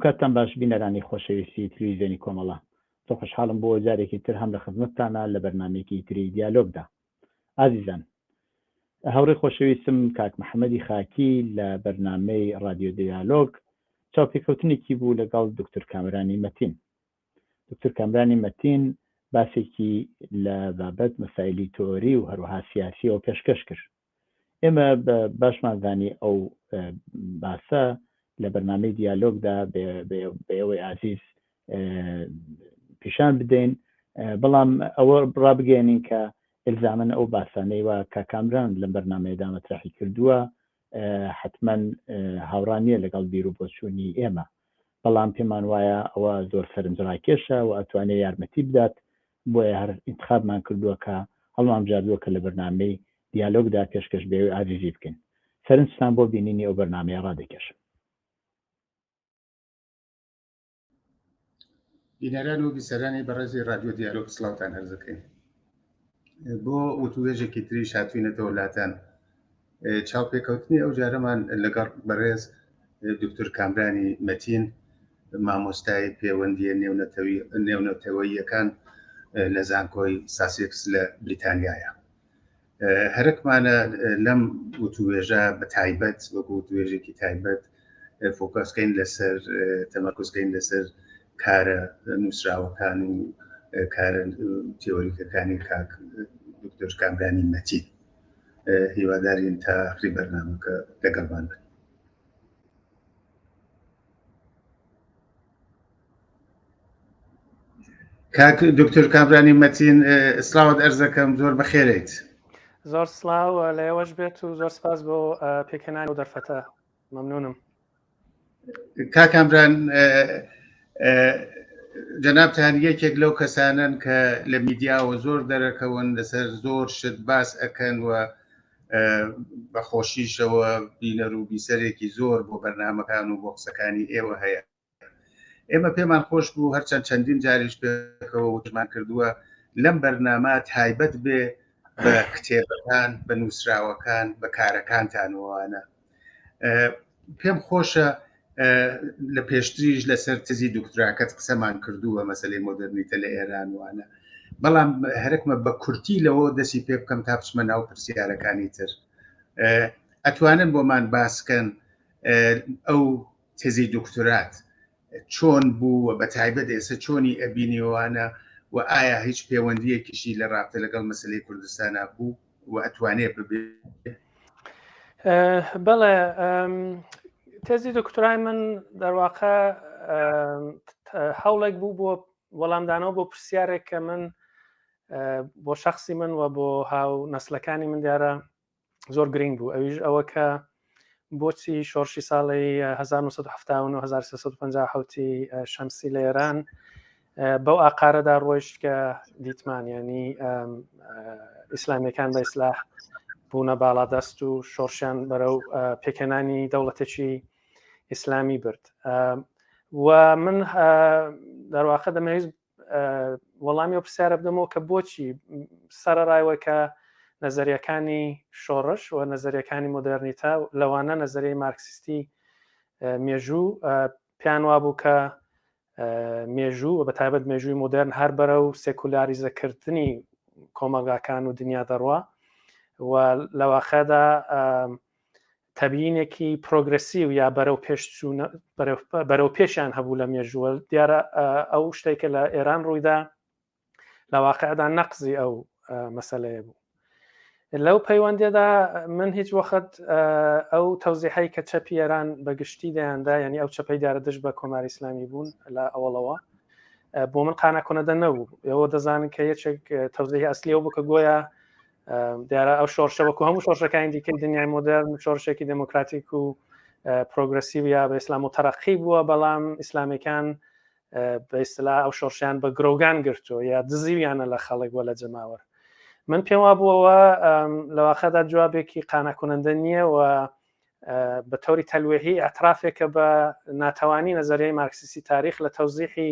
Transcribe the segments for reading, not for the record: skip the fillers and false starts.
ئەوکاتتان باش بینەرانی خۆشەویستی تلویزیۆنی کۆمەڵە. زۆر خۆشحاڵم بۆ جارێکی تر هەم لە خزمەتتانا لە بەرنامەیەکی تری دیالۆگدا. ئازیزان هاوڕێی خۆشەویستم کاک محەمەدی خاکی لە بەرنامەی ڕادیۆ دیالۆگ چاوپێکەوتنێکی بوو لەگەڵ دکتور کامرانی مەتین. دکتور کامرانی مەتین باسێکی لە بابەت مەسایلی تئۆری و هەروەها سیاسیەوە پێشکەش کرد. ئێمە بە باشمان زانی ئەو باسە لە بەرنامەی دیالۆگدا بە ئێوەی ئازیز پیشان بدەین بەڵام ئەوە ڕابگەێنین کە ئلزامن ئەو باسانەی وا کە کامران لەم بەرنمەیەدا مەترەحی کردووە حتمما هاوڕا نییە لەگەڵ بیر و بۆچوونی ئێمە بەڵام پێمان وایە ئەوە زۆر سەرنجڕاکێشە و ئەتوانێت یارمەتی بدات بۆیە هەر ئینتخابمان کردووە کە هەڵمانبژاردووە کە لە بەرنامەی دیالۆگدا پێشکەش بە ئێوەی ئازیزی بکەین. سەرنجتان بۆ بینینی ئەو بەرنامەیە ڕادەکێشم. بینەران و بیسەرانی بەڕێزی ڕادیۆ دیالۆگ سڵاوتان هەرز دەکەین. بۆ وتووێژێکی تریش هاتوینەتەوە لاتان. چاوپێکەوتنی ئەو جارەمان لەگەڵ بەڕێز دکتۆر کامرانی مەتین مامۆستای پەیوەندیە نێونەتەوەییەکان لە زانکۆی ساسێکس لە بریتانیایە. هەرەکمانە لەم وتوێژە بە تایبەت وەکو وتوێژێکی تایبەت فۆکەسکەین لەسەر تەمەرکزکەین لەسەر کارە نووسراوەکان و کارە تیۆریکەکانی کاک دکتۆر کامرانی مەتین. هیوادارین تا ئاخری بەرنامەکە لەگەڵمان بن. کاک دکتۆر کامرانی مەتین سلااوت ئەرزەکەم زۆر بەخێرێت. زۆر سلااو لە ئێوەش بێت و زۆر سپاس بۆ پێکهێنانی و دەرفەتە مەمنونم. کاک کامران جەنابتان یەکێک لەو کەسانن کە لە میدیاوە زۆر دەرەکەون لەسەر زۆر شت باس ئەکەن و بە خۆشیشەوە بینەر و بیسەرێکی زۆر بۆ بەرنمەکان و بۆ قسەکانی ئێوە هەیە ئێمە پێمان خۆش بوو هەرچەند چەندین جاریش پێکەوە وتمان کردووە لەم بەرنامە تایبەت بێ بە کتێبەکان بە نووسراوەکان بە کارەکانتانەوەوانە پێم خۆشە لە پێشتریش لەسەر تزی دکتراکەت قسەمان کردووە مەسلەی مۆدررنیتە لە ئێران وانە بەڵام هەرکمە بە کورتی لەوە دەسی پێ بکەم تا بچمە ناو پرسیارەکانی تر ئەتوانن بۆمان باسکەن ئەو تزی دکتورات چۆن بوو و بە تایبەت ئێستا چۆنی ئەبینیوانە و ئایا هیچ پەیوەندیەکیشی لە ڕابتە لەگەڵ مەسلەی کوردستانە بوو و ئەتوانێ ببێ؟ بەڵێ تێزی دکتۆرای من دەرواقە هەوڵێک بوو بۆ وەڵامدانەوە بۆ پرسیارێک کە من بۆ شخصی من و بۆ هاو نەسلەکانی من دیارە زۆر گرنگ بوو ئەویش ئەوە کە بۆچی شۆڕشی ساڵی 1970 1357 شەمسی لە ئێران بەو ئاقارەدا ڕۆیشت کە دیتمان ینی ئیسلامیەکان بە ئیسلاح بوونە باڵادەست و شۆڕشیان بەرەو پێکهێنانی دەوڵەتێکی ئیسلامی برد و من دەرواقە دەمەویست وەڵامی ئەو پرسیارە بدەمەوە کە بۆچی سەرەڕایەوە کە نەزەریەکانی شۆڕش و نەزەریەکانی مۆدێرنیتە لەوانە نەزەریەی مارکسیستی مێژوو پێیان وابوو کە مێژوو و بە تایبەت مێژووی مۆدێرن هەر بەرە و سێکولاریزەکردنی کۆمەڵگاکان و دنیا دەڕوا و لە واقعدا تەبیینێکی پرۆگرسیو یا بەرەو پێش بەرەو پێشیان هەبوو لە مێژووە دیارە ئەو شتێکە لە ئێران ڕوویدا لە واقعدا نەقزی ئەو مەسلەیە بوو لەو پەیوەندیدا من هیچ وەخت ئەو تەوزیحەی کە چەپی ئێران بە گشتی دەیاندا یعنی ئەو چەپەی دیارە دژ بە کۆماری ئیسلامی بوون لە ئەوڵەوە بۆ من قانەکۆنەدە نەبوو ئێوە دەزانن کە یەکێک تەوزیحی ئەسلیەوە بوو کە گۆیا دیارە ئەو شۆڕشە وەکو هەموو شۆڕشەکانی دیکەی دنیای مۆدرن شۆڕشێکی دموکراتیک و پرۆگرسیو یا بە ئیسلام و تەرەقی بووە بەڵام ئیسلامیەکان بە ئیسلا ئەو شۆڕشیان بە گرۆگان گرتووە یا دزیویانە لە خەڵک وە لە جەماوەر من پێم وا بووەوە لە واقعدا جوابێکی قانەکونەندە نییە و بە تەوری تەلوێهی ئەترافێکە بە ناتەوانی نەزەریای مارکسیستی تاریخ لە تەوزیحی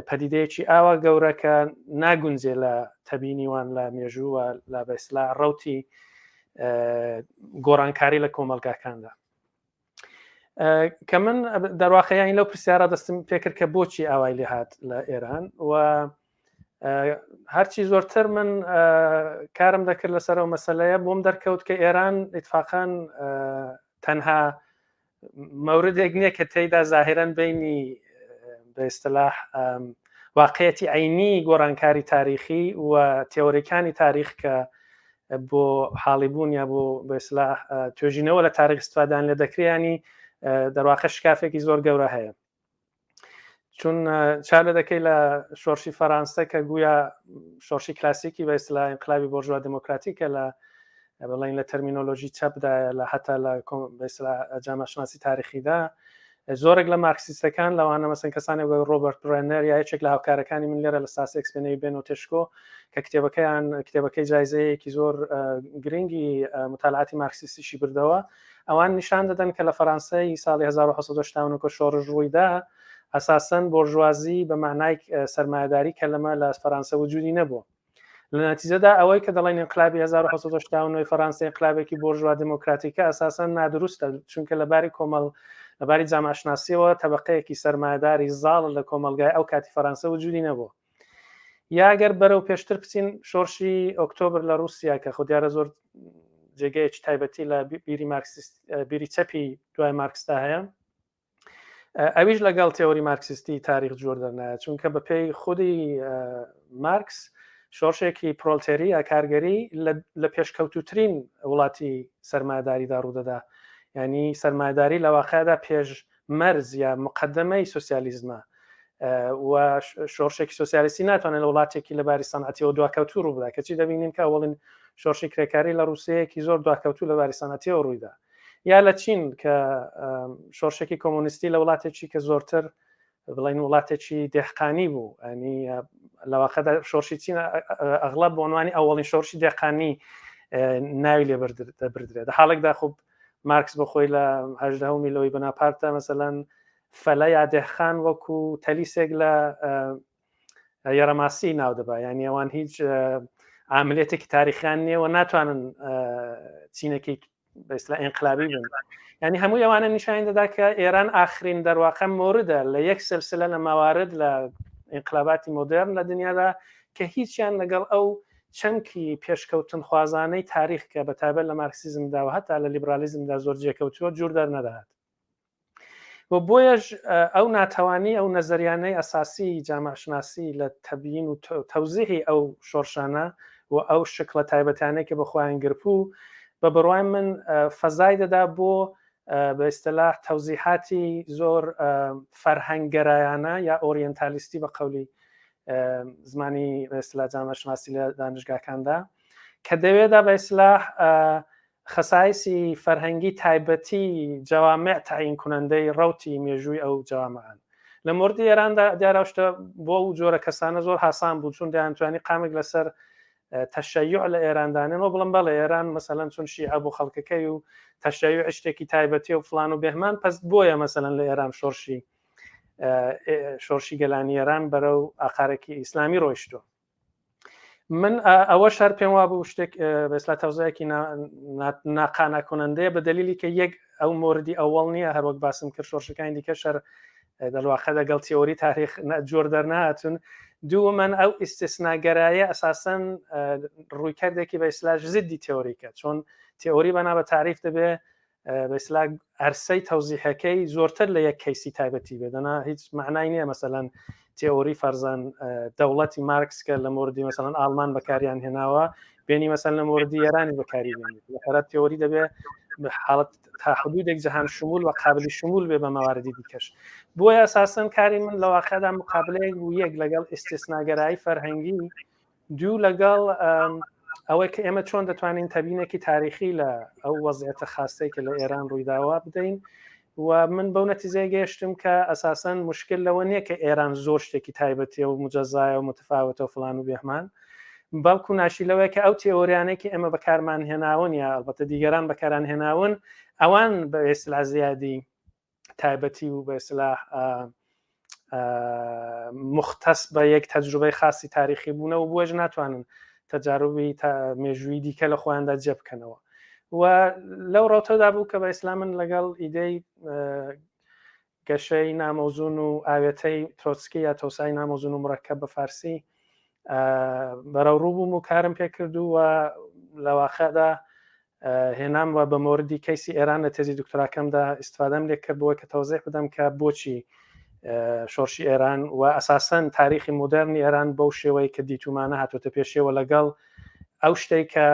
پەدیدەیەکی ئاوا گەورە کە ناگونجێ لە تەبینی وان لە مێژوو و لە بەسلا ڕوتی گۆڕانکاری لە کۆمەلگاکاندا. کە من دەرواقعیانی لەو پرسیارە دەستم پێکرد کە بۆچی ئاوای لێهات لە ئێران و هەرچی زۆرتر من کارم دەکرد لەسەر ئەو مەسلەیە بۆم دەرکەوت کە ئێران ئیتفاقان تەنها مەوردێک نییە کە تێیدا زاهرەن بینی بە ئیستلاح واقعەتی عینی گۆڕانکاری تاریخی و تێۆریکانی تاریخ کە بۆ حاڵی بوون یا بۆ بە ئیستلاح توێژینەوە لە تاریخ استفادان لێ دەکرێ دەرواقع شکافێکی زۆر گەورە هەیە چون چاو لە دەکەی لە شۆرشی فەرانسە کە گویا شۆرشی کلاسیکی بە ئیسلا ئینقلابی بۆرژوا دموکراتیکە لە بڵین لە تەرمینۆلۆژی چەپدایە لە حتا لە جامعشناسی تاریخیدا زۆرێک لە مارکسیستەکان لەوانە مەسن کەسانی وەک ڕۆبەرت برێنەر یا یەکێک لە هاوکارەکانی من لێرە لە ساسێکس بێنەوی بێن و تشکۆ کە کتێبەکەیان کتێبەکەی جایزەیەکی زۆر گرنگی متالعاتی مارکسیستیشی بردەوە ئەوان نیشان دەدەن کە لە فەرانسەی ساڵی 1970 کە شۆڕش ڕوویدا ئەساسەن بۆرژوازی بە معنای سەرمایەداری کە لەمە لە فەرانسە وجودی نەبوو لە نەتیجەدا ئەوەی کە دەڵێن انقلابی 1970 فەرانسە انقلابێکی بۆرژوا دموکراتیکە ئەساسەن نادروستە چونکە لە باری کۆمەڵ لە باری جامعشناسیەوە تەبقەیەکی سەرمایەداری زاڵ لە کۆمەڵگای ئەو کاتی فەرانسە وجودی نەبوو یا گەر بەرەو پێشتر بچین شۆرشی ئۆکتۆبر لە رووسیا کە خۆ دیارە زۆر جێگەیەکی تایبەتی لە بیری مارکسیست بیری چەپی دوای مارکسدا هەیە ئەویش لەگەڵ تێۆری مارکسیستی تاریخ جۆر دەرنایە چونکە بە پێی خودی مارکس شۆڕشێکی پرۆلتێری یا کارگەری لە پێشکەوتوترین وڵاتی سەرمایەداریدا ڕوودەدا ینی سەرمایەداری لە واقعدا پێش مەرز یا مقدمەی سوسیالیزمە و شۆڕشێکی سوسیالیستی ناتوانێت لە وڵاتێکی لە باری سەنعەتیەوە دواکەوتوو ڕوو بدا کەچی دەبینین کە ئەوڵین شۆڕشی کرێکاری لە ڕووسەیەکی زۆر دواکەوتوو لە باری سەنعەتیەوە ڕوویدا یا لە چین کە شۆڕشێکی کۆمۆنیستی لە وڵاتێکی کە زۆرتر بڵین وڵاتێکی دێهقانی بوو ئەنی لەواقعدا شۆڕشی چین ئەغڵب بۆ عنوانی ئەوڵین شۆڕشی دێقانی ناوی لێ دەبردرێت لە حاڵێکدا خۆ مارکس بۆ خۆی لە هەژدەهەمی لەوەی بناپارتە مەسەلەن فەلە یا دێهخان وەکو تەلیسێک لە یەرەماسی ناو دەبا یعنی ئەوان هیچ عاملێتێکی تاریخیان نییە و ناتوانن چینێکی بەسلا ئینقلابی بن ینی هەموو ئەوانە نیشان دەدا کە ئێران ئاخرین دەرواقە مۆردە لە یەک سلسلە لە ماوارد لە ئینقلاباتی مۆدێرن لە دنیادا کە هیچیان لەگەڵ ئەو چەمکی پێشکەوتنخوازانەی تاریخ کە بە تایبەت لە مارکسیزمدا و هەتا لە لیبرالیزمدا زۆر جێکەوتووە جوور دەرنەدەهات و بۆیەش ئەو ناتەوانی ئەو نەزەریانەی ئەساسی جامعشناسی لە تەبیین و تەوزیحی ئەو شۆڕشانە و ئەو شکڵە تایبەتانەی کە بە خۆیان گرپوو بە بڕوای من فەزای دەدا بۆ بە ئیستلاح تەوزیحاتی زۆر فەرهەنگگەرایانە یا ئۆریەنتالیستی بە قەولی زمانی بە ئیستلاح جامعشناسی لە دانشگاکاندا کە دەوێدا بە ئیستلاح خەسایسی فەرهەنگی تایبەتی جەوامع تەعین کنەندەی ڕەوتی مێژووی ئەو جەوامعن لە مۆردی ئێراندا دیارە شتە بۆ ئەو جۆرە کەسانە زۆر هاسان بوو چون دەیانتوانی قامک لەسەر تەشەیع لە ئێران دانێن و بڵم بەڵێ ئێران مەسەلەن چون شیعە بۆ خەڵکەکەی و تەشەیع شتێکی تایبەتی و فلان و بێهمان پس بۆیە مەسەلەن لە ئێران شۆرشی شۆرشی گەلانی ئێران بەرەو ئاقارێکی ئیسلامی ڕۆیشتووە من ئەوە شەر پێم وابوو شتێک بەسلا تەوزایەکی ناقاناکنەندەیە بە دلیلی کە یەک ئەو مۆردی ئەوەڵ نییە هەروەک باسم کرد شۆڕشەکانی دیکە شەر دەرواقع دەگەڵ تیۆری تاریخ جۆر دەرناتون دووەمەن ئەو ئیسیسناگەرایە ئەساسەن ڕوویکردێکی بە ئیسلاش زدی تیۆریکە چۆن تیۆری بەنا بە تاریف دەبێ بە ئیسلا ئەرسەی تەوزیحەکەی زۆرتر لە یەک کەیسی تایبەتی بێ دەنا هیچ معنای نییە مەسەلەن تێئۆری فەرزان دەوڵەتی مارکس کە لە مۆردی مەسەلەن ئاڵمان بەکاریان هێناوە بێنی مەسەل لە مۆردی ئێرانی بەکاری بێنی لە هەرە تێئۆری دەبێ حاڵەت تا حدودێک جەهان شمول و قابلی شمول بێ بە مەواردی دیکەش بۆیە ئەساسەن کاری من لە واقعدا مقابلەیەک بوو یەک لەگەڵ ئیستیسناگەرایی فەرهەنگی دوو لەگەڵ ئەوەی کە ئێمە چۆن دەتوانین تەبینێکی تاریخی لە ئەو وەزعەتە خاستەی کە لە ئێران ڕوویداوە بدەین و من بەو نەتیجەیە گەیشتم کە ئەساسەن مشکل لەوە نییە کە ئێران زۆر شتێکی تایبەتیە و مجەزایە و متفاوتە و فلان و بێهمان بەڵکو ناشی لەوەیە کە ئەو تێۆریانەی کە ئێمە بەکارمان هێناون یا ئەلبەتە دیگەران بەکاران هێناون ئەوان بە ئێستلا زیادی تایبەتی و بە ئێستلا مختص بە یەک تەجروبەی خاصی تاریخی بوونە و بۆش ناتوانن تەجاروبی تا مێژووی دیکە لە خۆیاندا جێ بکەنەوە. و لەو ڕەوتەدا بوو کە بە ئیسلامن لەگەڵ ئیدەی گەشەی نامەوزون و ئاوێتەی ترۆتسکی یا تەوسای نامەوزون و مرەکەب بە فارسی بەرەو ڕوو بووم و کارم پێکرد و لە واقعدا هێنام و بە مۆردی کەیسی ئێران لە تێزی دکتۆراکەمدا ئیسفادەم لێ کرد بۆی کە تەوزیح بدەم کە بۆچی شۆرشی ئێران و ئەساسەن تاریخی مۆدێرنی ئێران بەو شێوەی کە دیتومانە هاتۆتە پێشەوە لەگەڵ ئەو شتێک کە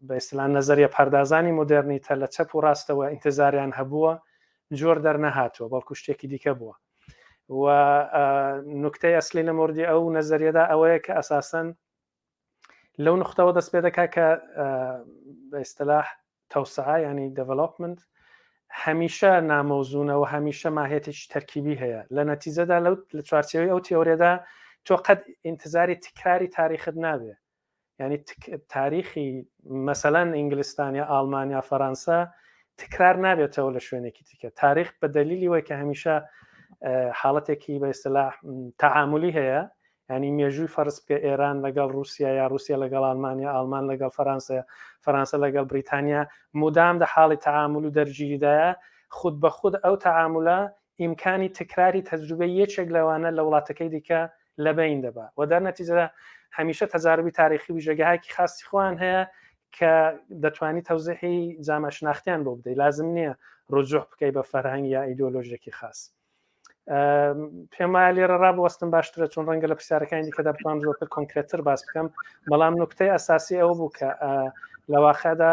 بە ئیسلام نەزەریە پەردازانی مۆدێرنیتە لە چەپ و ڕاستەوە ئینتزاریان هەبووە جۆر دەرنەهاتووە بەڵکو شتێکی دیکە بووە و نکتەی ئەسلی لە مردی ئەو نەزەریەدا ئەوەیە کە ئەساسەن لەو نقطەوە دەست پێ دەکات کە بە ئیستلاح تەوسعە ینی development هەمیشە نامەوزونە و هەمیشە ماهێتێکی تەرکیبی هەیە لە نەتیجەدا لەو لە چوارچێوەی ئەو تیۆرێدا تۆ قەت ئینتظاری تکراری تاریخت نابێ ینی تاریخی مەسەلەن ئینگلستان یا ئاڵمانیا فەرەنسا تکرار نابێتەوە لە شوێنێکی دیکە تاریخ بە دەلیلی وای کە هەمیشە حاڵەتێکی بە ئیستلاح تەعاملی هەیە ینی مێژووی فەرز بکە ئێران لەگەڵ رووسیا یا رووسیا لەگەڵ ئەلمانیا ئالمان لەگەڵ فەرەنسا فەرەنسا لەگەڵ بریتانیا مدام دە حاڵی تەعامل و دەرگیریدایە خود بە خود ئەو تەعاملە ئیمکانی تکراری تەجروبەی یەکێک لەوانە لە وڵاتەکەی دیکە لەبەین دەبا و دەر نەتیجەدا هەمیشە تەجاربی تاریخی ویژەگەهایەکی خاصی خۆیان هەیە کە دەتوانی تەوزیحی جامع شناختیان بۆ بدەیت لازم نییە ڕجوع بکەی بە فەرهەنگ یا ئیدۆلۆژیەکی خاص پێم وایە لێرە ڕابوەستم باشترە چون ڕەنگە لە پرسیارەکانی دیکەدا بتوانم زۆرتر کۆنکرێتتر باس بکەم بەڵام نوکتەی ئەساسی ئەوە بوو کە لە واقعدا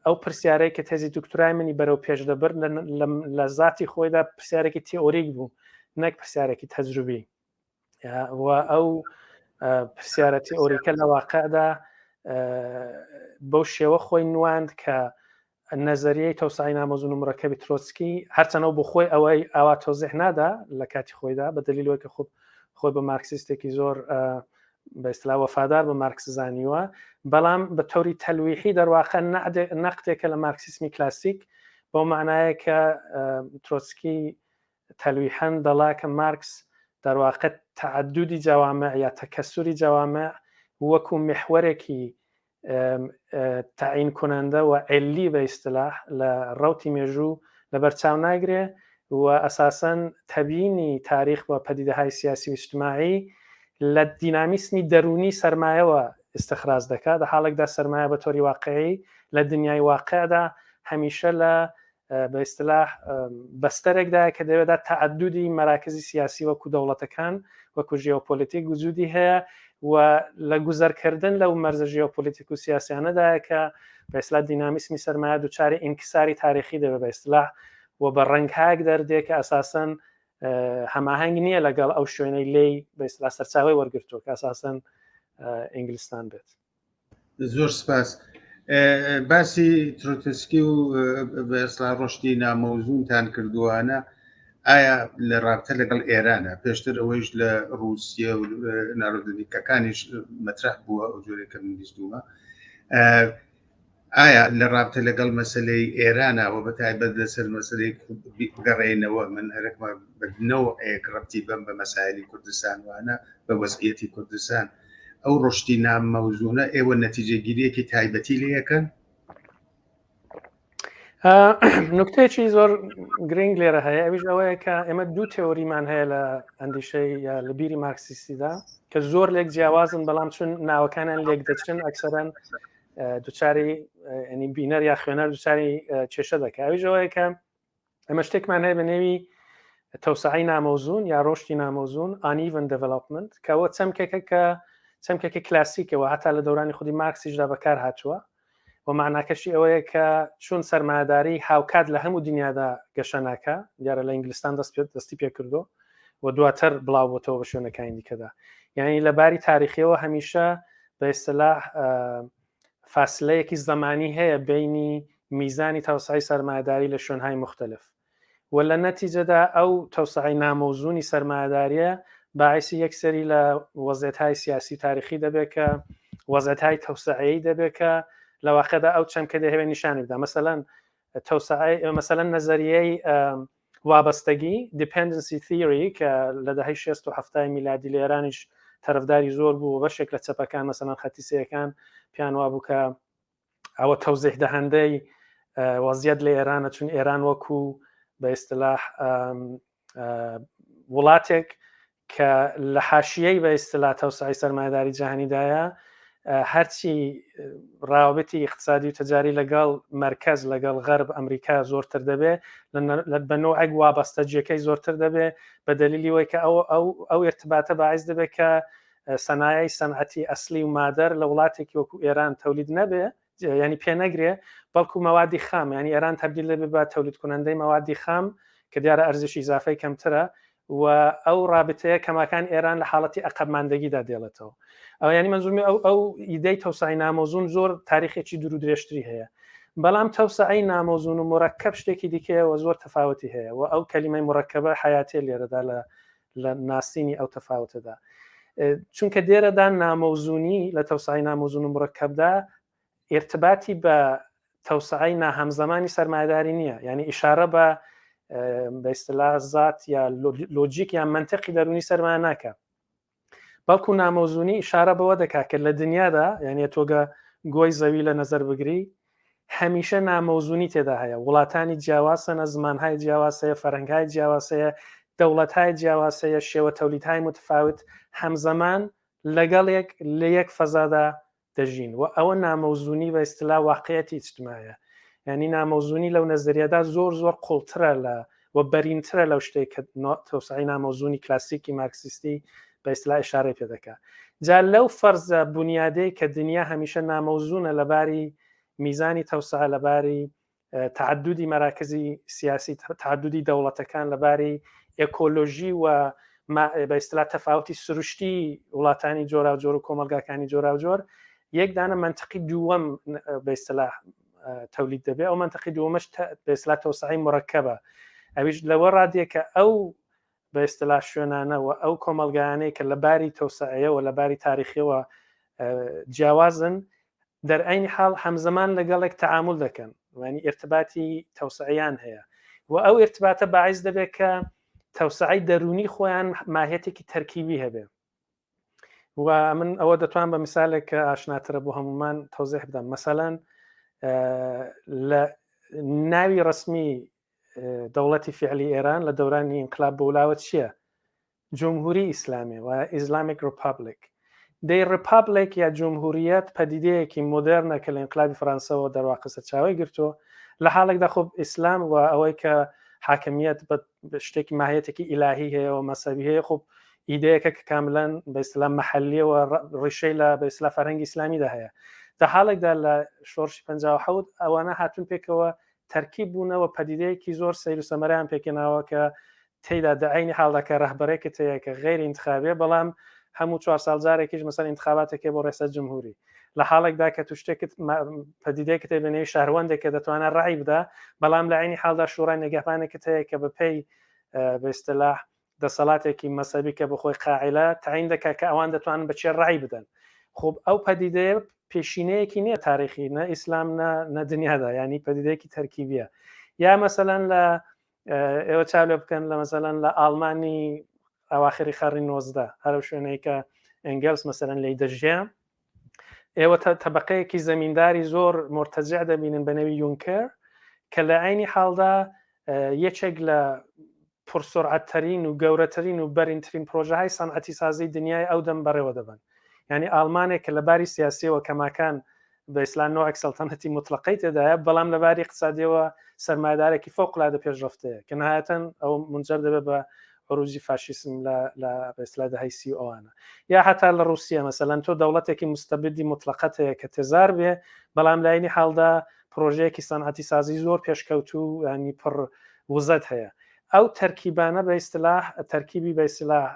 ئەو پرسیارەی کە تێزی دکتۆرای منی بەرەو پێش دەبرد لە زاتی خۆیدا پرسیارێکی تیۆریک بوو نەک پرسیارێکی تەجروبی و ئەو پرسیارە تیۆریکە لە واقعدا بەو شێوە خۆی نواند کە نەزەریەی تەوسعی نامەزون و مرەکەبی ترۆتسکی هەرچەنەوە بۆ خۆی ئەوەی ئاوا تۆزیح نادا لە کاتی خۆیدا بە دلیلەوەی کە خۆ خۆی بە مارکسیستێکی زۆر بە ئیستلا وەفادار بە مارکس زانیوە بەڵام بە تەوری تەلویحی دەرواقە نەقدێکە لە مارکسیسمی کلاسیک بەو معنایە کە ترۆتسکی تەلویحەن دەڵا کە مارکس دەرواقە تعددی جوامع یا تەکەسوری جوامع وەکو محوەرێکی تەعین کنندە و علی بە ئیستلاح لە ڕەوتی مێژوو لەبەر چاو ناگرێ و ئەساسەن تەبیینی تاریخ و پەدیدەهای سیاسی و ئیجتماعی لە دینامیسمی دەروونی سەرمایەوە ئیستخراج دەکا دە حاڵێکدا سەرمایە بە تۆری واقعی لە دنیای واقعدا هەمیشە لە بە ئیستلاح بەستەرێکدایە کە دەوێدا تەعەدودی مەراکزی سیاسی وەکو دەوڵەتەکان وەکو ژیۆپۆلیتیک وجودی هەیە و لە گوزەرکردن لەو مەرزە ژیۆپۆلیتیک و سیاسیانەدایە کە بە ئیستلاح دینامیسمی سەرمایە دوچاری ئینکساری تاریخی دەبێت بە ئیستلاح و بە ڕەنگهایەک دەردێ کە ئەساسەن هەماهەنگ نییە لەگەڵ ئەو شوێنەی لێی بە ئیستلاح سەرچاوەی وەرگرتووە کە ئەساسەن ئینگلستان بێت. زۆر سپاس باسی ترۆتسکی و بەئێستا ڕۆشتی نامەوزونتان کردووانە ئایا لە ڕابتە لەگەڵ ئێرانە پێشتر ئەوەیش لە رووسیە و نارۆدنیکەکانیش مەترح بووە ئەو جۆرێک کە من بیستومە ئایا لە ڕابتە لەگەڵ مەسلەی ئێرانە و بە تایبەت لەسەر مەسلەی بگەڕێنەوە من هەرەکمە بەنەوەیەک ڕەتی بەم بە مەسایلی کوردستان وانە بە وەزعیەتی کوردستان ئەو ڕشتی نامەوزونە ئێوە نەتیجەگیریەکی تایبەتی لێ یەکەن؟ نکتەیەکی زۆر گرنگ لێرە هەیە ئەویش ئەوەیە کە ئێمە دوو تێۆریمان هەیە لە ئەندیشەی یا لە بیری مارکسیستیدا کە زۆر لێک جیاوازن بەڵام چون ناوەکانیان لێک دەچن ئەکسەرەن دوچاری ینی بینەر یا خوێنەر دوچاری کێشە دەکە ئەویش ئەوەیە کە ئەمە شتێکمان هەیە بە نێوی تەوسعی نامەوزون یا ڕۆشتی نامەوزون uneven development کەەوە چەمکێکە کە چەمکێکی کلاسیکەوە هەتا لە دەورانی خودی مارکسیشدا بەکار هاتووە و معناکەشی ئەوەیە کە چون سەرمایەداری هاوکات لە هەموو دنیادا گەشە ناکە دیارە لە ئینگلستان دەست پێ دەستی پێ کردو و دواتر بڵاو بۆتەوە بە شوێنەکانی دیکەدا یعنی لە باری تاریخیەوە هەمیشە بە ئیستلاح فاسلەیەکی زەمانی هەیە بینی میزانی تەوسعەی سەرمایەداری لە شوێنهای مختلف و لە نەتیجەدا ئەو تەوسعەی نامەوزونی سەرمایەداریە باعیسی یەکسەری لە وەزعێتهای سیاسی و تاریخی دەبێت کە وەزعێتهای تەوسعەیی دەبێت کە لە واقعدا ئەو چەمکە دەهەوێت نیشانی بدا مەسەلەن تەوسعەی مەسەلەن نەزەریەی وابەستەگی Dependency Theory کە لە دەهەی 60 و هەفتای میلادی لە ئێرانیش تەرەفداری زۆر بوو و بەشێک لە چەپەکان مەسەلەن خەتی سێیەکان پێیان وابوو کە ئەوە تەوزیح دەهەندەی وەزیەت لە ئێرانە چون ئێران وەکو بە ئیستلاح وڵاتێک کە لە حاشیەی بە ئیستلا تەوسعی سەرمایەداری جیهانیدایە هەرچی ڕاوبتی اقتصادی و تەجاری لەگەڵ مرکز لەگەڵ غەرب ئەمریکا زۆرتر دەبێ بە نوعێک وابەستە جێەکەی زۆرتر دەبێ بە دلیلی وەی کە ئەو ئەو ئەو ارتباتە باعث دەبێت کە سەنایەی سەنعەتی ئەسلی و مادەر لە وڵاتێکی وەکو ئێران تەولید نەبێ ینی پێ نەگرێ بەڵکو مەوادی خام ینی ئێران تەبدیل دەبێ بە تەولید کنەندەی مەوادی خام کە دیارە ئەرزشی ئیزافەی کەمترە و ئەو ڕابتەیە کەماکان ئێران لە حاڵەتی ئەقەبماندەگیدا دێڵێتەوە ئەو ینی منزومی ئەو ئەو ئیدەی تەوسعی نامۆزون زۆر تاریخێکی دوور و درێژتری هەیە بەڵام تەوسعی نامۆزون و مرەکەب شتێکی دیکەیە و زۆر تەفاوتی هەیە و ئەو کەلیمەی مرەکەبە حیاتێ لێرەدا لە لە ناسینی ئەو تەفاوتەدا چونکە دێرەدا نامەوزونی لە تەوسعی نامەوزون و مرەکەبدا ارتباتی بە تەوسعی ناهەمزەمانی سەرمایداری نییە یعنی ئشارە بە بە ئیستلا زات یا لۆجیک یان منطقی دەرونی سەرمایە ناکە بەڵکو نامەوزونی ئشارە بەوە دەکات کە لە دنیادا یعنی تۆگە گۆی زەوی لە نظر بگری هەمیشە نامەوزونی تێدا هەیە، وڵاتانی جیاواز هەنە، زمانهای جیاواز هەیە، فەرهەنگهای جیاواز هەیە، دەوڵەتهای جیاواز هەیە، شێوە تەولیدهای متفاوت هەمزەمان لەگەڵ یەک لە یەک فەزادا دەژین و ئەوە نامەوزونی بە ئیستلا واقعیەتی ئیجتماعیە. یعنی نامەوزونی لەو نەزەریەدا زۆر زۆر قوڵترە لە و بەرینترە لەو شتێک کە تەوسعی نامەوزونی کلاسیکی مارکسیستی بە ئیستلا ئشارەی پێ دەکا. جا لەو فەرزە بونیادەی کە دنیا هەمیشە نامەوزونە لە باری میزانی تەوسعە لە باری تعددی مەراکزی سیاسی تعددی دەوڵەتەکان لە باری ئێکۆلۆژی و بە ئیستلا تەفاوتی سروشتی وڵاتانی جۆراوجۆر و کۆمەلگاکانی جۆراوجۆر یەک دانە منطقی دووەم بە ئیستلا تەولید دەبێ ئەو منطقی دووەمەش بە ئیستلا تەوسعی مرەکەبە ئەویش لەوە ڕادیە کە ئەو بە ئیستلا شوێنانە و ئەو کۆمەلگایانەی کە لە باری تەوسعەیەوە لە باری تاریخیەوە جیاوازن دەر عەینی حاڵ هەمزەمان لەگەڵێک تەعامول دەکەن وانی ئرتباتی تەوسعیان هەیە و ئەو ئرتباتە باعث دەبێت کە تەوسعی دەرونی خۆیان ماهیەتێکی تەرکیبی هەبێ و من ئەوە دەتوان بە مثالێک کە ئاشناترە بۆ هەمومان تەوزیح بدەم مەسەلەن لە ناوی ڕسمی دەوڵەتی فعلی ئێران لە دەورانی ئینقلاب بۆلاوە چییە جمهوری ئیسلامی و Islamic Republic دەی republic یا جمهوریەت پەدیدەیەکی مۆدێرنە کە لە ئینقلابی فەرانسەوە دەرواقع سەرچاوەی گرتووە لە حاڵێکدا خۆ ئیسلام و ئەوەی کە حاکمیەت بە شتێکی ماهیەتێکی ئیلاهی هەیە و مەسەبی هەیە خۆ ئیدەیەکە کە کاملەن بە ئیسلام مەحەلیەوە ڕیشەی لە بە ئیسلا فەرهەنگی ئیسلامیدا هەیە لە حاڵێکدا لە شۆڕشی 57 ئەوانە هاتون پێکەوە تەرکیب بوونەوە پەدیدەیەکی زۆر سەیر و سەمەرەیان پێکهێناوە کە تێیدا دە عەینی حاڵدا کە ڕەهبەرێکت هەیە کە غەیری ئینتخابیە بەڵام هەموو چوار ساڵ جارێکیش مەسەن ئینتخاباتێک هەیە بۆ ڕێسە جمهوری لە حاڵێکدا کە تو شتێکت پەدیدەیەکت هەیە بە نێوی شەهروەندێک کە دەتوانێت ڕەعی بدا بەڵام لە عەینی حاڵدا شوڕای نگەهبانێکت هەیە کە بەپێی بە ئیستلاح دەسەڵاتێکی مەسەبی کە بەخۆی قاعلە تعین دەکات کە ئەوان دەتوانن بە چێ ڕای بدەن خب ئەو پەدیدەیە پێشینەیەکی نییە تاریخی نە ئیسلام نە نە دنیادا ینی پەدیدەیەکی تەرکیبیە یا مەسەلەن لە ئێوە چاو لێ بکەن لە مەسەلەن لە ئاڵمانی ئەواخری خەڕی 19 هەرو شوێنەی کە ئەنگلس مەسەلەن لی دەژیا ئێوە تەبقەیەکی زەمینداری زۆر مرتەجع دەبینن بە نێوی یونکەر کە لە عینی حاڵدا یەکێک لە پرسرعەتترین و گەورەترین و بەرینترین پرۆژەهای سەنعەتی سازی دنیای ئەو دەم بەڕێوە دەبن یعنی ئاڵمانێک کە لە باری سیاسیەوە کەماکان بە ئیسلام نوعێک سەڵتەنەتی مطلقەی تێدایە بەڵام لە باری اقتصادیەوە سەرمایەدارێکی فەوق العادە پێشڕەفتەیە کە نهایەتەن ئەو منجەر دەبێت بە عروجی فاشیسم لە لە بە ئیسلا دەهەی سی و ئەوانە یا حتا لە رووسیا مەسەلەن تۆ دەوڵەتێکی مستەبدی مطلقەت هەیە کە تێزار بێ بەڵام لاینی حاڵدا پرۆژەیەکی سەنعەتی سازی زۆر پێشکەوتوو ینی پڕ وزەت هەیە ئەو تەرکیبانە بە ئیستلاح تەرکیبی بە ئیستلاح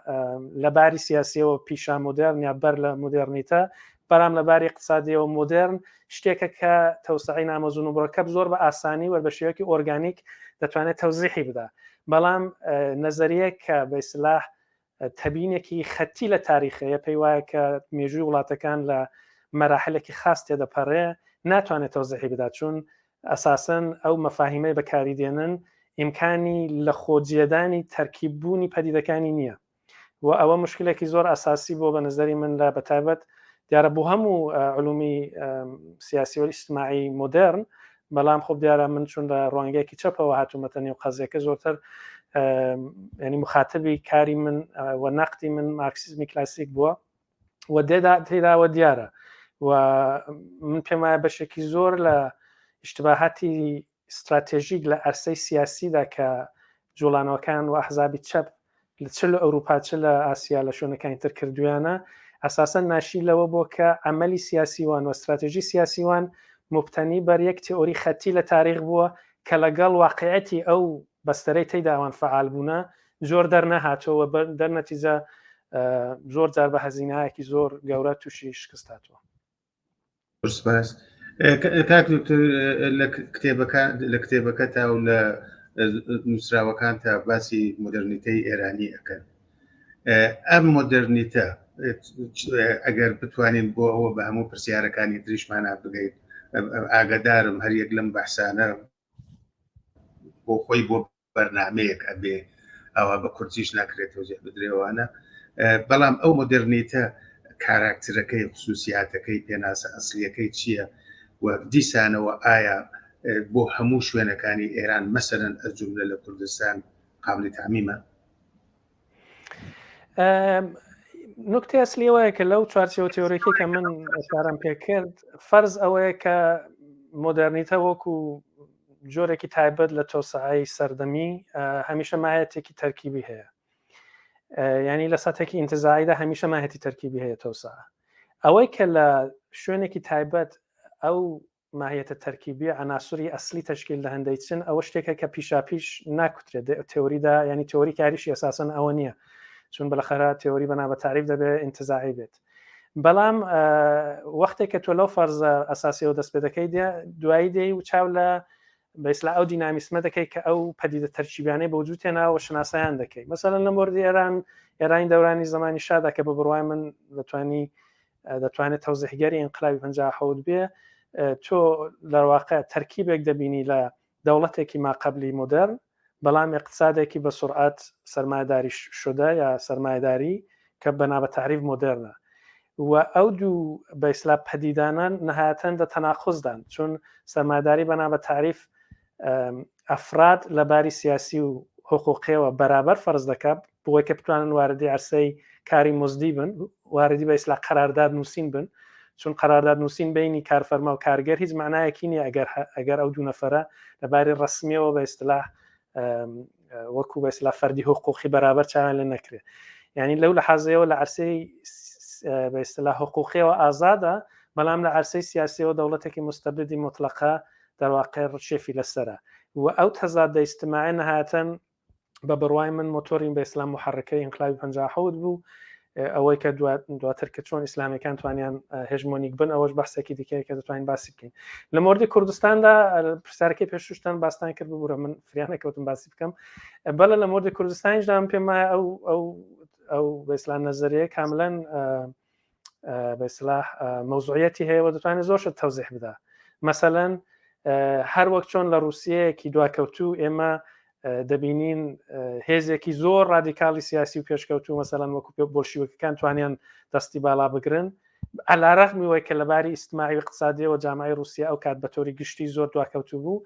لە باری سیاسیەوە پیشا مۆدێرن یا بەر لە مۆدێرنیتە بەڵام لە باری اقتصادیەوە مۆدێرن شتێکە کە تەوسعی نامەزون و مرەکەب زۆر بە ئاسانی وەر بە شێوەیەکی ئۆرگانیک دەتوانێت تەوزیحی بدا بەڵام نەزەریە کە بە ئیستلاح تەبینێکی خەتی لە تاریخەیە پێی وایە کە مێژووی وڵاتەکان لە مەراحلێکی خاص تێدەپەڕێ ناتوانێت تەوزیحی بدات چون ئەساسەن ئەو مەفاهیمەی بەکاری دێنن ئیمکانی لە خۆجێدانی تەرکیب بوونی پەدیدەکانی نییە. و ئەوە مشکلێکی زۆر ئەساسی بۆ بە نظری من لە بەتایبەت دیارە بۆ هەموو علومی سیاسی و ئیجتماعی مۆدێرن بەڵام خۆ دیارە من چون لە ڕوانگەیەکی چەپەوە هاتوومەتە نێو قەزیەکە زۆرتر ینی مخاتبی کاری من و نەقدی من مارکسیزمی کلاسیک بووە و دێدا تێداوە دیارە و من پێم وایە بەشێکی زۆر لە اشتباهاتی ستراتێژیک لە ئەرسەی سیاسیدا کە جوڵانەوەکان و ئەحزابی چەپ لە چ لە ئەوروپا چ لە ئاسیا لە شوێنەکانی تر کردویانە ئەساسەن ناشی لەوە بۆ کە عملی سیاسیوان و استراتێژی سیاسیوان مبتەنی بەر یەک تئۆری خەتی لە تاریخ بووە کە لەگەڵ واقعەتی ئەو بەستەرەی تێیدا ئەوان فعال بوونە زۆر دەرنەهاتەوە دەرنەتیجە زۆر جار بە هەزینایەکی زۆر گەورە تووشی شکست هاتووە. سپاس کاک دکتۆر لە کتێبەکە لە کتێبەکە تا و لە نووسراوەکان تا باسی مۆدررنیتەی ئێرانی ئەەکەن ئەم مۆدررنیتە ئەگەر بتوانین بۆ ئەوە بە هەموو پرسیارەکانی تریشمانە بگەیت ئاگادارم هەر یەک لەم بەحسانە بۆ خۆی بۆ بەرنامەیەک ئەبێ ئەوە بە کورتیش ناکرێت تەوزیح بدرێوانە بەڵام ئەو مۆدررنیتە کاراکترەکەی خصوصیاتەکەی پێناسە ئەسلیەکەی چییە و دیسانەوە ئایا بۆ هەموو شوێنەکانی ئێران مەسەرەن ئەجوملە لە کوردستان قابلی تعمیمە؟ نکتە ئەسلی ئەوەیە کە لەو چوارچێوە تیۆریکی کە من ئەشارم پێ کرد فەرز ئەوەیە کە مۆدررنیتە وەکو جۆرێکی تایبەت لە تۆسعی سەردەمی هەمیشە مایەتێکی تەرکیبی هەیە ینی لە ساتێکی ئینتزاییدا هەمیشە ماهەتی تەرکیبی هەیە تۆسا ئەوەی کە لە شوێنێکی تایبەت ئەو ماهیەتە تەرکیبیە عەناسوری ئەسلی تەشکیل دەهەندەی چن ئەوە شتێکە کە پیشاپیش ناکوترێت تێوریدا ینی تێوری کاریشی ئەساسەن ئەوە نییە چون بەلەخەرە تێوری بەنا بە تعریف دەبێت ئینتزاعی بێت بەڵام وەختێک کە تۆ لەو فەرزە ئەساسیەوە دەست پێ دەکەی دوایی دێی و چاو لە بەسلا ئەو دینامیسمە دەکەی کە ئەو پەدیدە تەرکیبیانەی بە وجود هێناوە شناسایان دەکەی مەسەلەن لە مۆردی ئێران ئێرانی دەورانی زمانی شادا کە بە بڕوای من دەتوانی دەتوانێت تەوزیحگەری ئینقلابی 57 بێ تۆ لە واقع تەرکیبێک دەبینی لە دەوڵەتێکی ماقبلی مۆدرن بەڵام اقتصادێکی بە سرعەت سەرمایەداری شدە یا سەرمایەداری کە بەنا بە تعریف مۆدرنە و ئەو دوو بە ئیسلا پەدیدانە نهایەتەن دە تەناقوزدان چون سەرمایەداری بەنا بە تعریف ئەفراد لە باری سیاسی و حقوقیەوە بەرابەر فەرز دەکات بۆی کە بتوانن واردی عرسەی کاری مزدی بن واردی بە ئیسلا قەرارداد نووسین بن چون قەرارداد نووسین بینی کارفەرما و کارگەر هیچ معنایەکی نییە ئەگەر ئەگەر ئەو دوو نەفەرە لەباری ڕسمیەوە بە ئیسلاح وەکو بە ئیسلا فەردی حقوقی بەرابەر چاویان لێ نەکرێت یعنی لەو لە حازەیەوە لە عرسەی بە ئیسلا حقوقیەوە ئازادە بەڵام لە عرسەی سیاسیەوە دەوڵەتێکی مستەبدی مطلقە دەرواقع ڕچێفی لەسرە و ئەو تەزادە ئیجتماعی نهایەتەن بە بڕوای من مۆتۆری بە ئیسلام محرکەی ئینقلابی 57 بوو ئەوەی کە دواتر کە چۆن ئیسلامیەکان توانیان هێژمۆنیک بن ئەوەش بەحسێکی دیکەیە کە دەتوانین باسی بکەین لە مۆردی کوردستاندا پرسیارەکەی پێشوشتان باستان کرد ببوورە من فریانەکەوتم باسی بکەم بەڵێ لە مۆردی کوردستانیشدا من پێم وایە ئەو ئەو ئەو بە ئیسلام نەزەریە کاملەن بە ئیسلاح مەوزوعیەتی هەیە و دەتوانێت زۆر شت تەوزیح بدا مەسەلەن هەر وەک چۆن لە رووسەیەکی دواکەوتوو ئێمە دەبینین هێزێکی زۆر رادیکالی سیاسی و پێشکەوتو مەسەلەن وەکو پێ بۆلشیوەکەکان توانیان دەستی باڵا بگرن عەلارەغمی وەی کە لەباری ئیجتماعی و اقتصادیەوە جامعی رووسیا ئەو کات بە تۆری گشتی زۆر دواکەوتوو بوو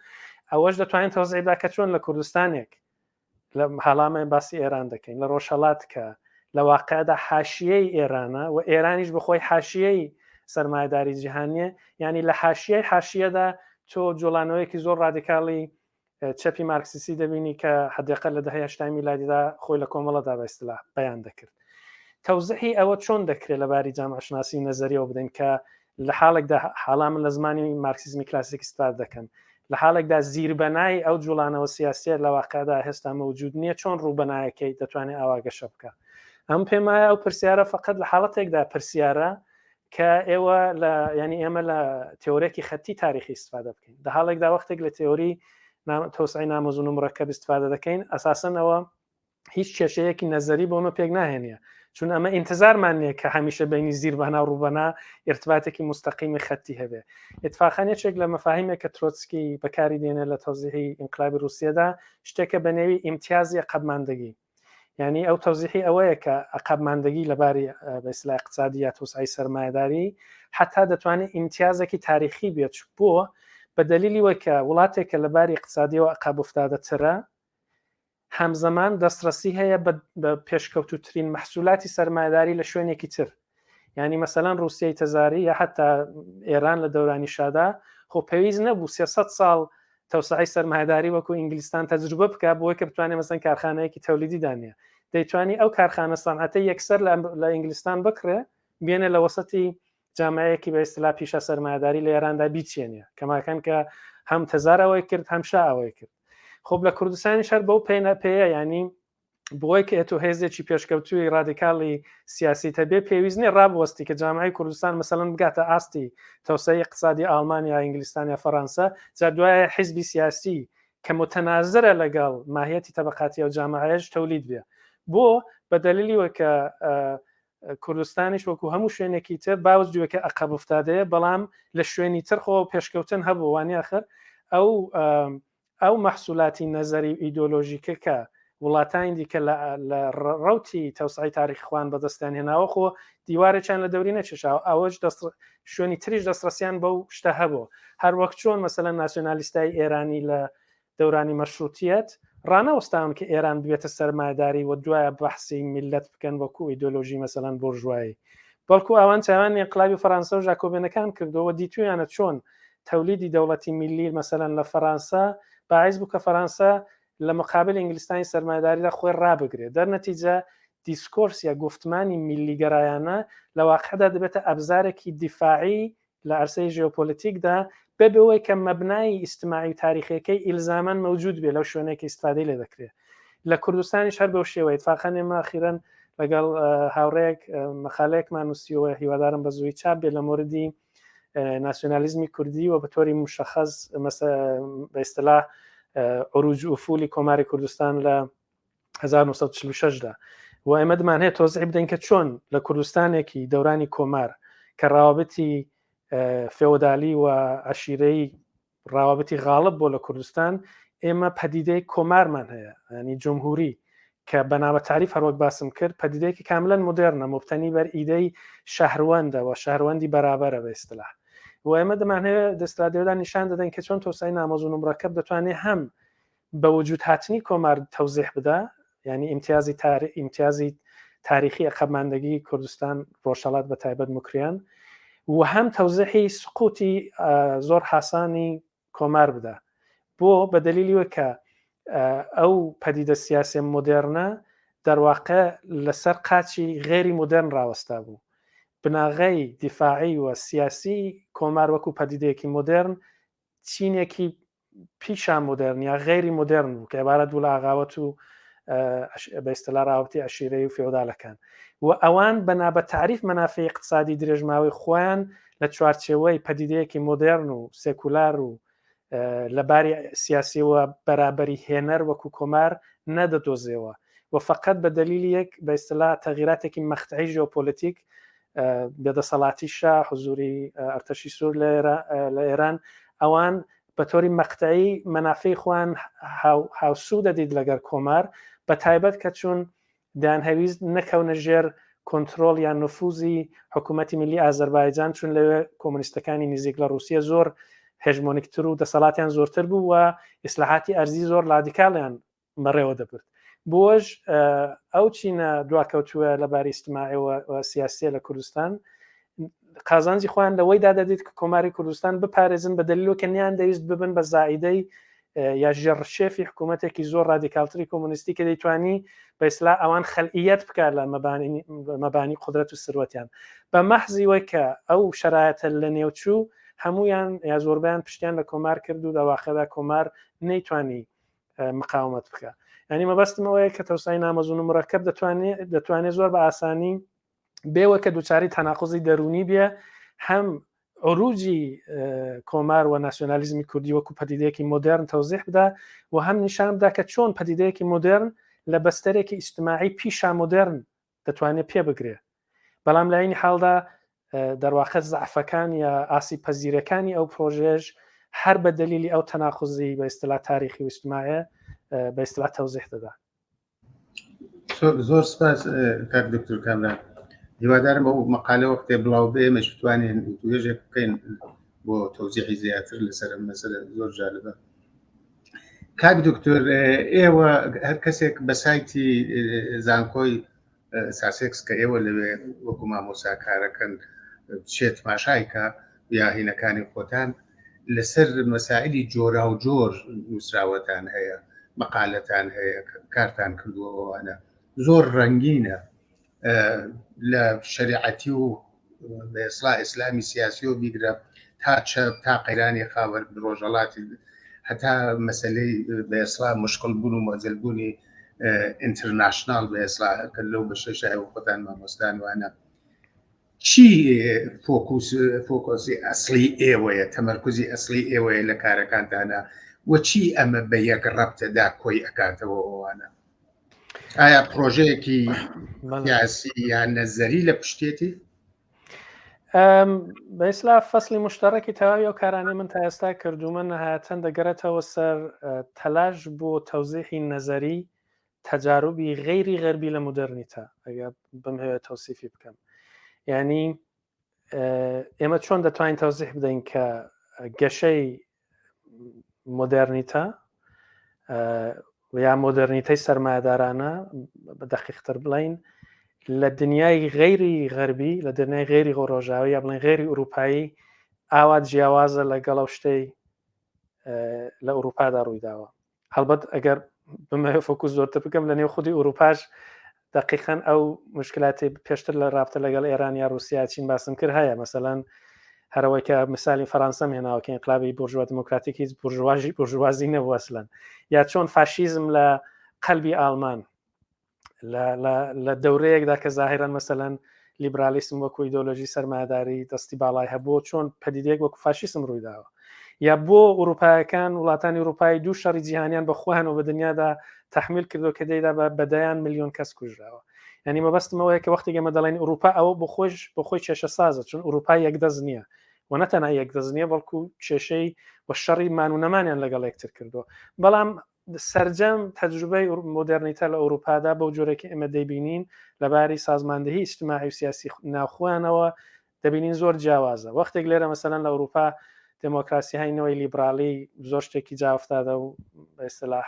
ئەوەش دەتوانین تەوزیع بدا کە چۆن لە کوردستانێک لە حاڵامە باسی ئێران دەکەین لە ڕۆژهەڵات کە لە واقعدا حاشیەی ئێرانە و ئێرانیش بەخۆی حاشیەی سەرمایەداری جیهانیە یعنی لە حاشیەی حاشیەدا تۆ جوڵانەوەیەکی زۆر ڕادیکاڵی چەپی مارکسیسی دەبینی کە حدێقە لە دەهەی هەشتای میلادیدا خۆی لە کۆمەڵەدا بە ئیستلاح بەیان دەکرد تەوزحی ئەوە چۆن دەکرێت لە باری جامعشناسی و نەزەریەوە بدەین کە لە حاڵێکدا حاڵا من لە زمانی مارکسیزمی کلاسیک استفادە دەکەم لە حاڵێکدا زیربەنای ئەو جوڵانەوە سیاسیە لە واقعدا هێستا مەوجود نییە چۆن ڕووبەنایەکەی دەتوانێت ئاوا گەشە بکە ئەم پێم وایە ئەو پرسیارە فقط لە حاڵەتێکدا پرسیارە کە ئێوە لە ینی ئێمە لە تێۆرێکی خەتی تاریخی استفادە بکەین لە حاڵێکدا وەختێک لە تێۆری تەوسعی نامەزون و مرەکەب استفادە دەکەین ئەساسەن ئەوە هیچ کێشەیەکی نەزەری بۆ مە پێک ناهێنێ چون ئەمە ئینتظارمان نییە کە هەمیشە بینی زیربانا و ڕووبەنا ارتباتێکی مستەقیمی خەتی هەبێ اتفاقا یەکێک لە مەفاهیمێک کە ترۆتسکی بەکاری دێنێ لە تەوزیحی ئینقلابی رووسیەدا شتێکە بە نێوی ئیمتیازی قەبماندگی. یعنی ئەو تەوزیحی ئەوەیە کە عقابماندگی لەباری بە ئیسلا اقتصادی یا توسعی سەرمایەداری حتا دەتوانێت ئیمتیازێکی تاریخی بێت بۆ بە دەلیلی وەی کە وڵاتێک کە لەباری اقتصادیەوە عقاب افتادە ترە هەمزەمان دەستڕەسی هەیە بە پێشکەوتوترین مەحسولاتی سەرمایەداری لە شوێنێکی تر یعنی مەسەلەن رووسیای تەزاری یا حتا ئێران لە دەورانی شادا خۆ پێویست نەبوو 300 ساڵ تەوسعی سەرمایەداری وەکو ئینگلیستان تەجروبە بکە بۆی کە بتوانێت مەسەن کارخانەیەکی تەولیدی دانێ دەیتوانی ئەو کارخانە سەنعەتە یەکسەر لە ئینگلیستان بکڕێ بێنێ لە وەسەتی جامعەیەکی بە ئیستلا پیشە سەرمایەداری لە ئێراندا بیچێنێ کەماکەن کە هەم تەزار ئەوەی کرد هەم شا ئەوەی کرد خۆب لە کوردستانی شەر بەو پێنە پێیە ینی بۆی کە ئەتۆ هێزێکی پێشکەوتووی ڕادیکاڵی سیاسی تەبێ پێویست نیە ڕابوەستی کە جامعی کوردستان مەسەلەن بگاتە ئاستی تەوسەی اقتصادی ئاڵمان یا ئینگلیستان یا فەڕەنسا جا دوایە حیزبی سیاسی کە متەنازرە لەگەڵ ماهیەتی تەبقاتی ئەو جامعەیەش تەولید بێ بۆ بە دەلیلی وە کە کوردستانیش وەکو هەموو شوێنێکی تر باوز دوێکە ئەقەب افتادەیە بەڵام لە شوێنی تر خۆ پێشکەوتن هەبوو وانی آخر ئەو ئەو مەحسولاتی نەزەری و ئیدۆلۆژیکە کە وڵاتانی دیکە لە ڕەوتی تەوسعی تاریخی خۆیان بەدەستیان هێناوە خۆ دیوارێکیان لە دەوری نەکێشاوە ئەوەش دەست شوێنی تریش دەستڕەسیان بەو شتە هەبوو هەر وەک چۆن مەسەلەن ناسیۆنالیستای ئێرانی لە دەورانی مەشروتیەت ڕانەوەستاون کە ئێران ببێتە سەرمایەداری و دوایە بەحسی میللەت بکەن وەکو ئیدۆلۆژی مەسەلەن بۆرژوایی بەڵکو ئەوان چاویان ئینقلابی فەرانسە و ژاکۆبێنەکان کردەوە دیتویانە چۆن تەولیدی دەوڵەتی میللی مەسەلەن لە فەرانسە باعیس بوو کە فەرانسە لە مقابل ئینگلستانی سەرمایەداریدا خۆی ڕابگرێت دەرنەتیجە دیسکۆرس یا گوفتمانی میللیگەرایانە لە واقعدا دەبێتە ئەبزارێکی دیفاعی لە عەرسەی ژێۆپۆلیتیکدا بەبێ ئەوەی کە مەبنای ئیجتماعی و تاریخیەکەی ئیلزامەن مەوجود بێ لەو شوێنەی کە ئیستفادەی لێ دەکرێت لە کوردستانیش هەر بەو شێوەیە اتفاقا ئێمە ئەخیرەن لەگەڵ هاوڕێیەک مەقالەیەکمان نووسیوە هیوادارم بە زووی چاپ بێت لە مۆردی ناسیۆنالیزمی کوردی و بە تۆری مشخص بە اصطلاح عروج و افولی کۆماری کوردستان لە 1946 دا و ئێمە دمان هەیە تۆزیع بدەین کە چۆن لە کوردستانێکی دەورانی کۆمار کە ڕاوابتی فێۆدالی و عشیرەی ڕاوابتی غاڵب بۆ لە کوردستان ئێمە پەدیدەی کۆمارمان هەیە ینی جمهوری کە بەناوە تعریف هەروەک باسم کرد پەدیدەیەکی کاملا مدێرنە مبتەنی بەر ئیدەی شەهروەندە و شەهروەندی بەرابەرە بە ئیستلاح و ئێمە دەمانهەوێت دەسترادێدا نیشان دەدەین کە چۆن تۆسای نامەزون و مرەکەب دەتوانێت هەم بە وجود هاتنی کۆمار تەوزیح بدا یعنی ئیمتیازی تار ئیمتیازی تاریخی عقبماندگی کوردستان ڕۆژهەڵات بە تایبەت موکریان و هەم تەوزیحی سقوطی زۆر حاسانی کۆمار بدا بۆ بە دەلیلی وە کە ئەو پەدیدە سیاسی مۆدێرنە دەرواقع لەسەر قاچی غێری مۆدێرن ڕاوەستا بوو بناغەی دیفاعی و سیاسی کۆمار وەکو پەدیدەیەکی مۆدێرن چینێکی پیشا مۆدێرن یا غەیری مۆدێرن بوو کە عبارەت بوو لە ئاغاوەت و بە ئیستلا ڕاوتی عشیرەی و فێودالەکان و ئەوان بەنا بە تعریف مەنافعی اقتصادی درێژماوەی خۆیان لە چوارچێوەی پەدیدەیەکی مۆدێرن و سێکولار و لە باری سیاسیەوە بەرابەری هێنەر وەکو کۆمار نەدەدۆزێەوە و فقط بە دلیلی یەک بە ئیستلا تەغیراتێکی مەقتەعی ژیۆپۆلیتیک بێدەسەڵاتی شا حزوری ئەرتەشی سوور لە ئێران ئەوان بە تۆری مەقتەعی مەنافەی خۆیان هاوسوو دەدیت لەگەر کۆمار بە تایبەت کە چون دەیانهەویست نەکەونە ژێر کۆنترۆڵ یان نفوزی حکوومەتی ملی ئازەربایجان چون لەوێ کۆمۆنیستەکانی نزیک لە رووسیە زۆر هێژمۆنیکتر و دەسەڵاتیان زۆرتر بوو و ئیسلاحاتی ئەرزی زۆر لادیکاڵیان بەڕێوە دەبرد بۆش ئەو چینە دواکەوتووە لە باری ئیجتماعیەوە سیاسیە لە کوردستان قازانجی خۆیان لەوەیدا دەدیت کە کۆماری کوردستان بپارێزن بە دەلیلۆ کە نیان دەویست ببن بە زائیدەی یا ژێڕشێفی حکوومەتێکی زۆر رادیکالتری کۆمۆنیستی کە دەیتوانی بە ئیسلا ئەوان خەلئیەت بکات لە مەبانی قدرەت و سروەتیان بە مەحزی وەی کە ئەو شرایەتە لە نێوچوو هەمویان یا زۆربیان پشتیان لە کۆمار کرد و لە واقعدا کۆمار نەیتوانی مقاومەت بکە ینی مەبەستم ئەوەیە کە تەوسای نامەزون و مرەکەب دەتوانێت دەتوانێت زۆر بە ئاسانی بێوە کە دووچاری تەناقزی دەرونی بێ هەم عروجی کۆمار و ناسیۆنالیزمی کوردی وەکو پەدیدەیەکی مۆدێرن تەوزیح بدا و هەم نیشان بدا کە چۆن پەدیدەیەکی مۆدێرن لە بەستەرێکی ئیجتماعی پیشا مۆدێرن دەتوانێت پێ بگرێ بەڵام لایانی حاڵدا دەرواقع زعفەکان یا ئاسی پەزیرەکانی ئەو پرۆژێژ هەر بە دەلیلی ئەو تەناقزی بە ئیستلا تاریخی و ئیجتماعی بە ئیستلا تەوزیح دەدا. زۆر سپاس کاک دکتور کامران هیوادارم ئەو مقالە وەختێ بڵاو بێ ئێمەش بتوانین وتوێژێک بکەین بۆ تەوزیحی زیاتر لەسەر ئەم مەسەلە زۆر جالبە کاک دکتۆر ئێوە هەر کەسێک بە سایتی زانکۆی ساسێکس کە ئێوە لەوێ وەکو مامۆسا کارەکەن بچێت تماشایکە یا هینەکانی خۆتان لەسەر مەسائلی جۆرا و جۆر نووسراوەتان هەیە مەقالەتان هەیە کارتان کردووە ئەوانە زۆر ڕەنگینە لە شەریعەتی و بەئێسڵا ئیسلامی سیاسی و بیگرە تا چەپ تا قەیرانی خاوەر ڕۆژەڵاتی هەتا مەسلەی بەئێسڵا مشکل بوون و مۆزل بوونی ئینتەرناشناڵ بەئێسڵا کە لەو بەشەشای و خۆتان مامۆستان وانە چی فۆکوس فۆکۆسی ئەسلی ئێوەیە تەمەرکزی ئەسلی ئێوەیە لە کارەکانتانە و چی ئەمە بە یەک ڕەبتەدا کۆی ئەکاتەوە ئەوانە ئایا پرۆژەیەکی سیاسی یان نەزەری لە پشتێتی؟ بەئیسلا فەصلی مشتەڕێکی تەواوی ئەو کارانەی من تا ئێستا کردومە نهایەتەن دەگەڕێتەوە سەر تەلاش بۆ تەوزیحی نەزەری تەجاروبی غەیری غەربی لە مودرنیتە ئەگەر بمهەوێت تەوسیفی بکەم یعنی ئێمە چۆن دەتوانین تەوزیح بدەین کە گەشەی مۆدێرنیتە یا مۆدێرنیتەی سەرمایەدارانە بە دەقیقتر بڵین لە دنیای غەیری غەربی لە دنیای غەیری ڕۆژاوی یا بڵێن غەیری ئوروپایی ئاوا جیاوازە لەگەڵ ئەو شتەی لە ئوروپادا ڕوویداوە هەڵبەت ئەگەر بمەوێ فۆکوس زۆرتر بکەم لە نێو خودی ئوروپاش دقیقا ئەو مشکلاتی پێشتر لە رابتە لەگەڵ ئێران یا رووسیا چین باسم کرد هەیە مەسەلەن هەرەوەی کە مثالی فەرانسەم هێناوە کە انقلابی بورژوا دموکراتیک هیچ بورژواژی بورژوازی نەبوو ئەسلەن یا چۆن فاشیزم لە قەلبی ئاڵمان لە دەورەیەکدا کە زاهیران مەسەلەن لیبرالیسم وەکو ئیدۆلۆژی سەرمایەداری دەستی باڵای هەبوو چۆن پەدیدەیەک وەکو فاشیسم ڕوویداوە یا بۆ ئوروپایەکان وڵاتانی ئوروپایی دوو شەڕی جیهانیان بە خۆیان و بە دنیادا تحمیل کردو کە دەیدا بە بەدەیان میلیۆن کەس کوژراوە ینی مەبەستمەوەیە کە وەختێک ئێمە دەڵێن ئوروپا ئەوە بۆ خۆش بۆ خۆی کێشە سازە چون ئوروپا یەکدەست نییە و نەتەنها یەکدەست نییە بەڵکو کێشەی و شەڕی مان و نەمانیان لەگەڵ یەکتر کردووە بەڵام سەرجەم تەجروبەی مۆدێرنیتە لە ئەوروپادا بەو جۆرێک ئێمە دەیبینین لەباری سازماندهی ئیجتماعی و سیاسی ناوخۆیانەوە دەبینین زۆر جیاوازە وەختێک لێرە مەسەلەن لە ئەوروپا دموکراسی های نەوەی لیبرالی زۆر شتێکی جاافتادە و بە ئیستلاح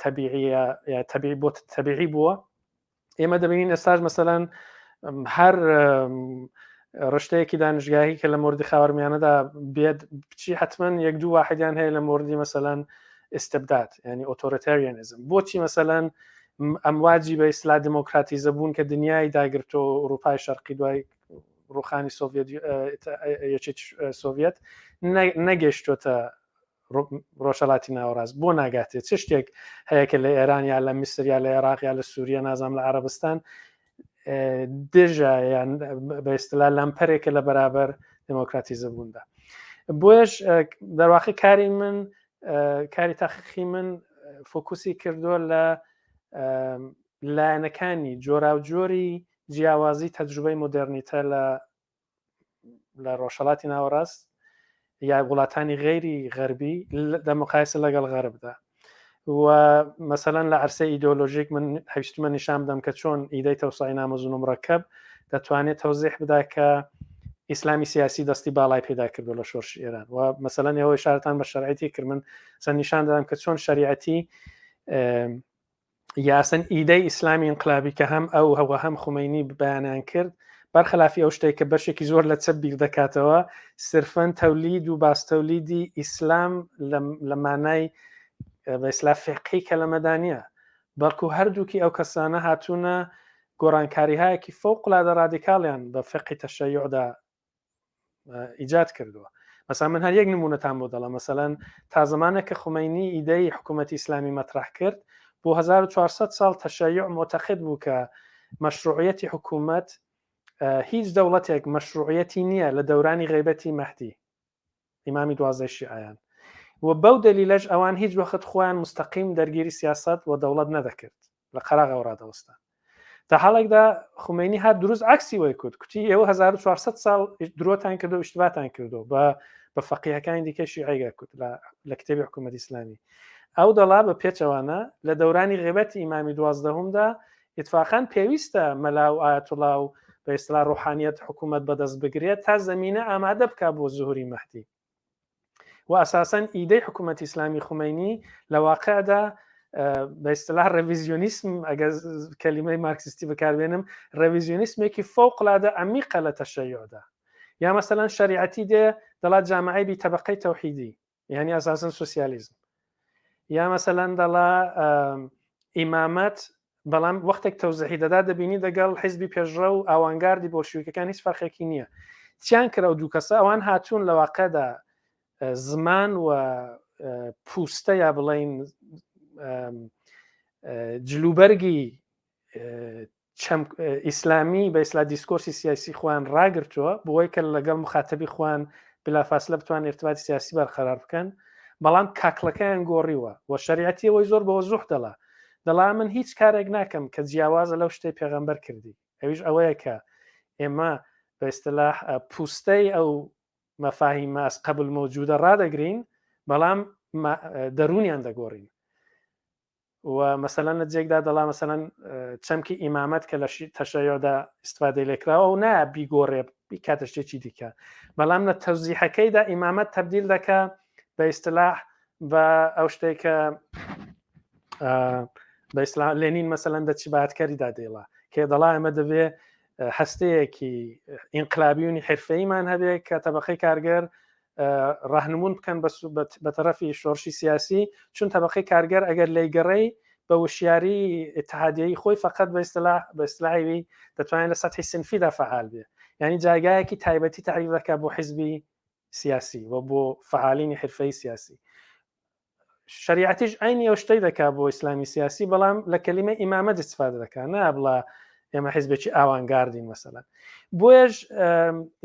تەبیعیە یا تەبیعی بۆ تەبیعی بووە ئێمە دەبینین ئێستاش مەسەلەن هەر ڕشتەیەکی دانشگاهی کە لە مردی خاوەرمیانەدا بێت بچی حتمما یەک دوو واحدیان هەیە لە مردی مەسەلەن استبداد ینی authoritarianism بۆچی مەسەلەن ئەمواجی بە ئیسلا دموکراتیزە بوون کە دنیای داگرتۆ ئوروپای شەرقی دوای ڕوخانی سۆڤێت یەکێتی سۆڤێت نەگەشتۆتە ڕۆژهەڵاتی ناوەڕاست بۆ ناگاتێ چ شتێک هەیە کە لە ئێران یا لە میسر یا لە عێراق یا لە سووریا نازانم لە عربستان دژە یان بە ئیستلا لەمپەرێکە لە بەرابەر دموکراتیزە بووندا بۆیش دەرواقع کاری من کاری تاقیقی من فۆکوسی کردووە لە لایەنەکانی جۆراوجۆری جیاوازی تەجروبەی مۆدێرنیتە لە لە ڕۆژهەڵاتی ناوەڕاست یا وڵاتانی غەیری غەربی لە مقایسە لەگەڵ غەربدا و مەسەلەن لە عرسەی ئیدۆلۆژیک من هەویستمە نیشان بدەم کە چۆن ئیدەی تەوسعی نامەزون و مرەکەب دەتوانێت تەوزیح بدا کە ئیسلامی سیاسی دەستی باڵای پەیدا کردو لە شۆرشی ئێران و مەسەلەن ئێوە شارتان بە شەرعەتی کرد من سەر نیشان دەدەم کە چۆن شەریعەتی یاسن ئیدەی ئیسلامی ئینقلابی کە هەم ئەو هەوە هەم خومەینی بەیانیان کرد بەرخلافی ئەو شتێک کە بەشێکی زۆر لە چەپ بیر دەکاتەوە صرفەن تەولید و باستەولیدی ئیسلام لە مانای بە ئیسلا فقهی کە لە مەدانیە بەڵکو هەردووکی ئەو کەسانە هاتوونە گۆڕانکاریهایەکی فەوق العادە ڕادیکاڵیان بە فقهی تەشەیوعدا ئیجاد کردووە مەسا من هەر یەک نمونەتان بۆ دەڵێم مەسەلەن تا زمانێک کە خومەینی ئیدەی حکوومەتی ئیسلامی مەطرح کرد بۆ 1400 ساڵ تەشەیع معتقد بوو کە مەشروعیەتی حکوومەت هیچ دەوڵەتێک مەشروعیەتی نییە لە دەورانی غیبەتی مەهدی ئیمامی دوازدەی شیعیان و بەو دەلیلەش ئەوان هیچ وەخت خۆیان مستەقیم دەرگیری سیاست و دەوڵەت نەدەکرد لە قەراغەوە ڕادەوەستان تا حاڵێکدا خومینی هات دروست عکسی وای کرد کوتی ئێوە 1400 ساڵ درۆتان کردو اشتباتان کردو بە بە فەقیهەکانی دیکە شیعیگە کرد لە کتێبی حکوومەت ئیسلامی ئەو دەڵا بە پێچەوانە لە دەورانی غێبەتی ئیمامی دوازدەهمدا ئیتفاقەن پێویستە مەلا و ئایەتوڵا و بە ئیستلا ڕۆحانیەت حکوومەت بەدەست بگرێت تا زەمینە ئامادە بکا بۆ زهوری مەهدی. و ئەساسەن ئیدەی حکوومەتی ئیسلامی خومەینی لە واقعدا بە ئیستلاح ڕێڤیزیۆنیسم ئەگەر کەلیمەی مارکسیستی بەکاربێنم ڕێڤیزیۆنیسمێکی فەوقلادە عەمیقە لە تەشەیوعدا. یا مەسەلەن شەریعەتی دێ دەڵا جامعەی بی تەبەقەی تەوحیدی یعنی ئەساسەن سوسیالیزم. یا مەسەلەن دەڵا ئیمامەت بەڵام وەختێک تەوزیحی دەدا دەبینی دەگەڵ حیزبی پێشڕە و ئاوانگاردی بۆلشویکەکان هیچ فەرقێکی نییە. چیان کرد ئەو دوو کەسە؟ ئەوان هاتوون لە واقعدا زمان و پوستە یا بڵین جلوبەرگی چەمک ئیسلامی بە ئیسلا دیسکۆرسی سیاسی خۆیان ڕاگرتووە بۆی کە لەگەڵ مخاتەبی خۆیان بلافاسلە بتوان ارتباطی سیاسی بەرقەرار بکەن بەڵام کاکڵەکەیان گۆڕیوە و شریعەتی ئەوەی زۆر بە وەزوح دەڵا دەڵا من هیچ کارێک ناکەم کە جیاوازە لەو شتەی پێغەمبەر کردی ئەویش ئەوەیە کە ئێمە بە ئیستلاح پوستەی ئەو مەفاهیمە ئەس قەبل مەوجودە ڕادەگرین بەڵام دەروونیان دەگۆڕین و مەسەلەن لە جێگدا دەڵا مەسەلەن چەمکی ئیمامەت کە لە تەشەیۆدا ئیسفادەی لێکراوە و نایە بیگۆڕێ بیکاتە شتێکی دیکە بەڵام لە تەوزیحەکەیدا ئیمامەت تەبدیل دەکا بە ئیستلاح بە ئەو شتێک کە بە ئیسلا لێنین مەسەلەن دەچی باتکەریدا دێڵا کێ دەڵا ئەمە دەبێ هەستەیەکی ئینقلابیونی حرفەیمان هەبێ کە تەبقەی کارگەر ڕەهنمون بکەن بە تەرەفی شۆڕشی سیاسی چون تەبقەی کارگەر ئەگەر لێیگەڕێی بە وشیاری اتحادیەی خۆی فقط بە ئیستلاح بە ئیستلاحی دەتوانێت لە سەتحی سنفیدا فعال بێ یعنی جایگایەکی تایبەتی تعریف دەکات بۆ حزبی سیاسی و بۆ فعالینی حرفەی سیاسی شریعەتیش عینی ئەو شتەی دەکا بۆ ئیسلامی سیاسی بەڵام لە کەلیمە ئیمامەت استفادە دەکا نا بڵا ئێمە حیزبێکی ئاوانگاردین مەسەلەن بۆیەش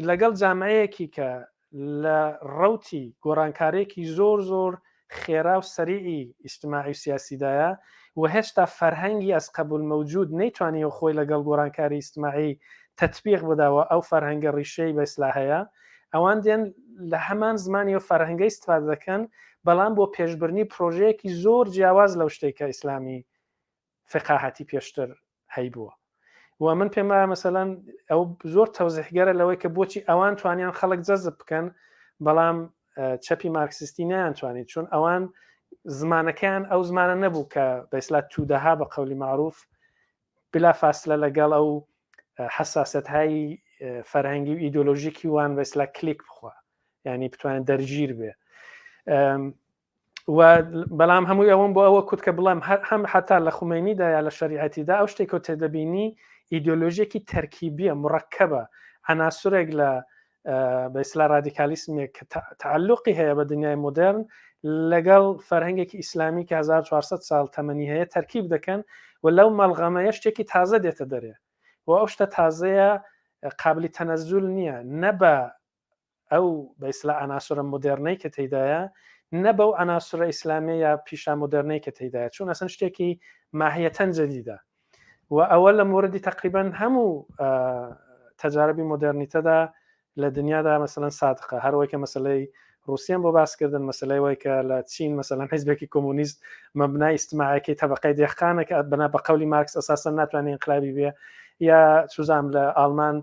لەگەڵ جامعەیەکی کە لە ڕوتی گۆڕانکارێکی زۆر زۆر خێرا و سەریعی ئیجتماعی و سیاسیدایە و هێشتا فەرهەنگی ئەس قەبول مەوجود نەیتوانیوە خۆی لەگەڵ گۆڕانکاری ئیجتماعی تەتبیق بداوە ئەو فەرهەنگە ڕیشەی بە ئیسلا هەیە ئەوان دێن لە هەمان زمانی و فەرهەنگە ئیستفادە دەکەن بەڵام بۆ پێشبرنی پرۆژەیەکی زۆر جیاواز لەو شتێک کە ئیسلامی فقاهەتی پێشتر هەیبووە و من پێم وایە مەسەلەن ئەو زۆر تەوزیحگەرە لەوەی کە بۆچی ئەوان توانیان خەڵک جەزب بکەن بەڵام چەپی مارکسیستی نەیانتوانی چون ئەوان زمانەکەیان ئەو زمانە نەبوو کە بە ئیسلا تودەها بە قەولی معروف بلا فاصلە لەگەڵ ئەو حساسیت های فەرهەنگی و ئیدۆلۆژیکی وان بە ئیسلا کلیک بخوا یعنی بتوانێت دەرگیر بێ و بەڵام هەمووی ئەوەم بۆ ئەوە کوت کە بڵێم هەم حتا لە خومینیدا یا لە شریعەتیدا ئەو شتێک کە تێدەبینی ئیدۆلۆژیەکی تەرکیبیە مڕەکەبە عناسرێک لە بە ئیسلا رادیکالیسمێک کە تعلقی هەیە بە دنیای مۆدرن لەگەڵ فەرهەنگێکی ئیسلامی کە 1400 ساڵ تەمەنی هەیە تەرکیب دەکەن و لەو مەلغەمەیە شتێکی تازە دێتە دەرێ و ئەو شتە تازەیە قابلی تەنەزول نییە نە بە ئەو بە ئیسلا ئەناسۆرە مۆدێرنەی کە تێدایە نە بەو ئەناسۆرە ئیسلامیە یا پیشا مۆدێرنەی کە تێدایە چون ئەسن شتێکی ماهیەتەن جەدیدە و ئەوە لە موردی تقریبا هەموو تەجاربی مۆدێرنیتەدا لە دنیادا مەسەلەن سادقە هەروەی کە مەسلەی رووسیان بۆ باسکردن مەسلەی وای کە لە چین مەسەلەن حیزبێکی کۆمۆنیست مەبنای ئیجتماعەکەی تەبقەی دێخانە کە بەنا بە قەولی مارکس ئەساسەن ناتوانێت ئینقلابی بێ یا سوزام لە ئاڵمان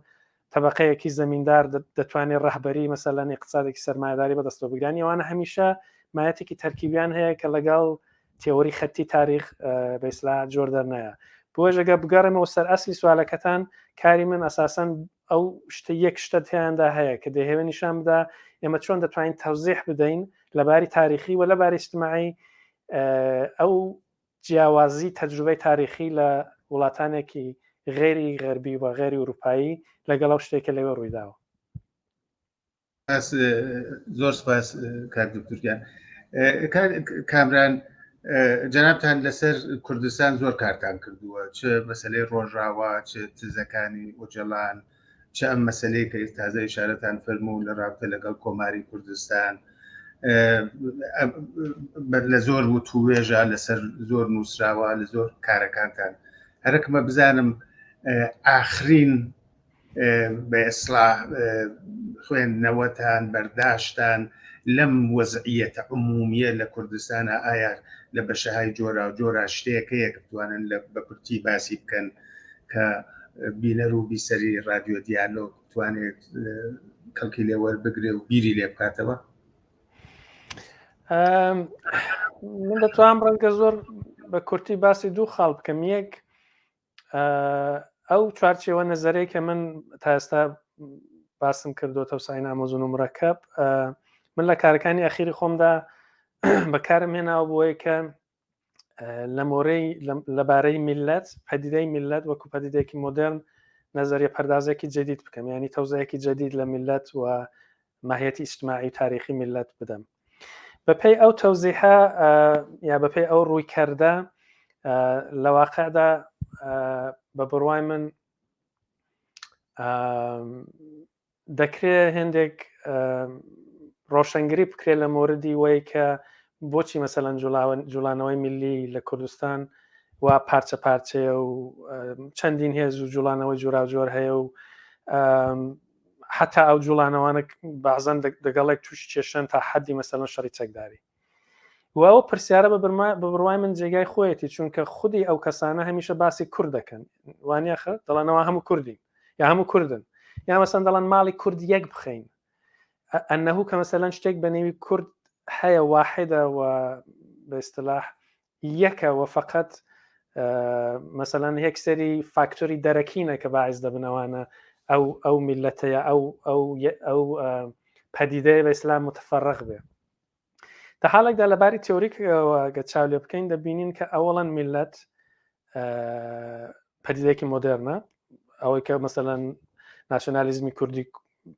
تەبقەیەکی زەمیندار دەتوانێت ڕەهبەری مەسەلەن ئیقتسادێکی سەرمایەداری بەدەستەوە بگرانی ئەوانە هەمیشە مایەتێکی تەرکیبیان هەیە کە لەگەڵ تێۆری خەتی تاریخ بە ئیسلا جۆر دەرنایە بۆیە ئەگەر بگەڕێمەوە سەر ئەسلی سوالەکەتان کاری من ئەساسەن ئەو شتە یەک شتە تیاندا هەیە کە دەیهەوێ نیشان بدا ئێمە چۆن دەتوانین تەوزیح بدەین لەباری تاریخی و لەباری اجتماعی ئەو جیاوازی تەجروبەی تاریخی لە وڵاتانێکی غەیری غەربی و غەیری ئوروپایی لەگەڵ ئەو شتێک کە لەوێ ڕوویداوە. زۆر سپاس کاک دکتور گیان. کامران جەنابتان لەسەر کوردستان زۆر کارتان کردووە چ مەسلەی ڕۆژاوا چ تزەکانی ئۆجەلان چ ئەم مەسلەی کە تازە ئشارەتان فەرموو لە رابتە لەگەڵ کۆماری کوردستان لە زۆر وتوێژە لەسەر زۆر نووسراوە لە زۆر کارەکانتان هەرەکمە بزانم ئاخرین بە ئیسڵاح خوێندنەوەتان بەرداشتان لەم وەزعیەتە عمومیە لە کوردستانە ئایا لە بەشەهای جۆرا و جۆرا شتێک هەیە کە بتوانن لە بە کورتی باسی بکەن کە بینەر و بیسەری رادیۆ دیالۆگ بتوانێت کەڵکی لێ وەربگرێ و بیری لێ بکاتەوە؟ من دەتوانم ڕەنگە زۆر بە کورتی باسی دوو خاڵ بکەم یەک ئەو چوارچێوە نەزەرەی کە من تا ئێستا باسم کردو تەوسعی نامۆزون و مرەکەب من لە کارەکانی ئەخیری خۆمدا بەکارم هێناوە بۆیە کە لە مۆرەی لەبارەی میلەت پەدیدەی میلەت وەکو پەدیدێکی مۆدرن نەزەریە پەردازێکی جدید بکەم ینی تەوزەیەکی جدید لە میلەت و ماهیەتی ئیجتماعی و تاریخی میلەت بدەم بەپێی ئەو تەوزیحە یا بەپێی ئەو ڕووی کردە لە واقعدا بە بڕوای من دەکرێ هێندێک ڕۆشنگری بکرێت لە مۆردی وەی کە بۆچی مەسەلەن جوڵانەوەی میللی لە کوردستان و پارچە پارچەیە و چەندین هێز و جوڵانەوەی جۆراوجۆر هەیە و حتا ئەو جوڵانەوانە بازەن دەگەڵێک توش کێشەن تا حەدی مەسەلەن شەڕی چەکداری و ئەو پرسیارە بە بڕوای من جێگای خۆیەتی چونکە خودی ئەو کەسانە هەمیشە باسی کورد دەکەن وانە خە دەڵێنەوە هەموو کوردین یا هەموو کوردن یا مەسەن دەڵێن ماڵی کورد یەک بخەین ئەنەهو کە مەسەلەن شتێک بە نێوی کورد هەیە واحدە و بە اصطلاح یەکە و فقط مەسەلەن یەک سەری فاکتۆری دەرەکینە کە باعث دەبنەوانە ئەو ئەو میلەتەیە ئەو ئەو ئەو پەدیدەیە بە ئیسلام متفەرق بێ تا حاڵێکدا لە باری تیۆریکەوە گە چاو لێ بکەین دەبینین کە ئەوەڵەن میلەت پەدیدەیەکی مۆدێرنە ئەوەی کە مەسەلەن ناسیۆنالیزمی کوردی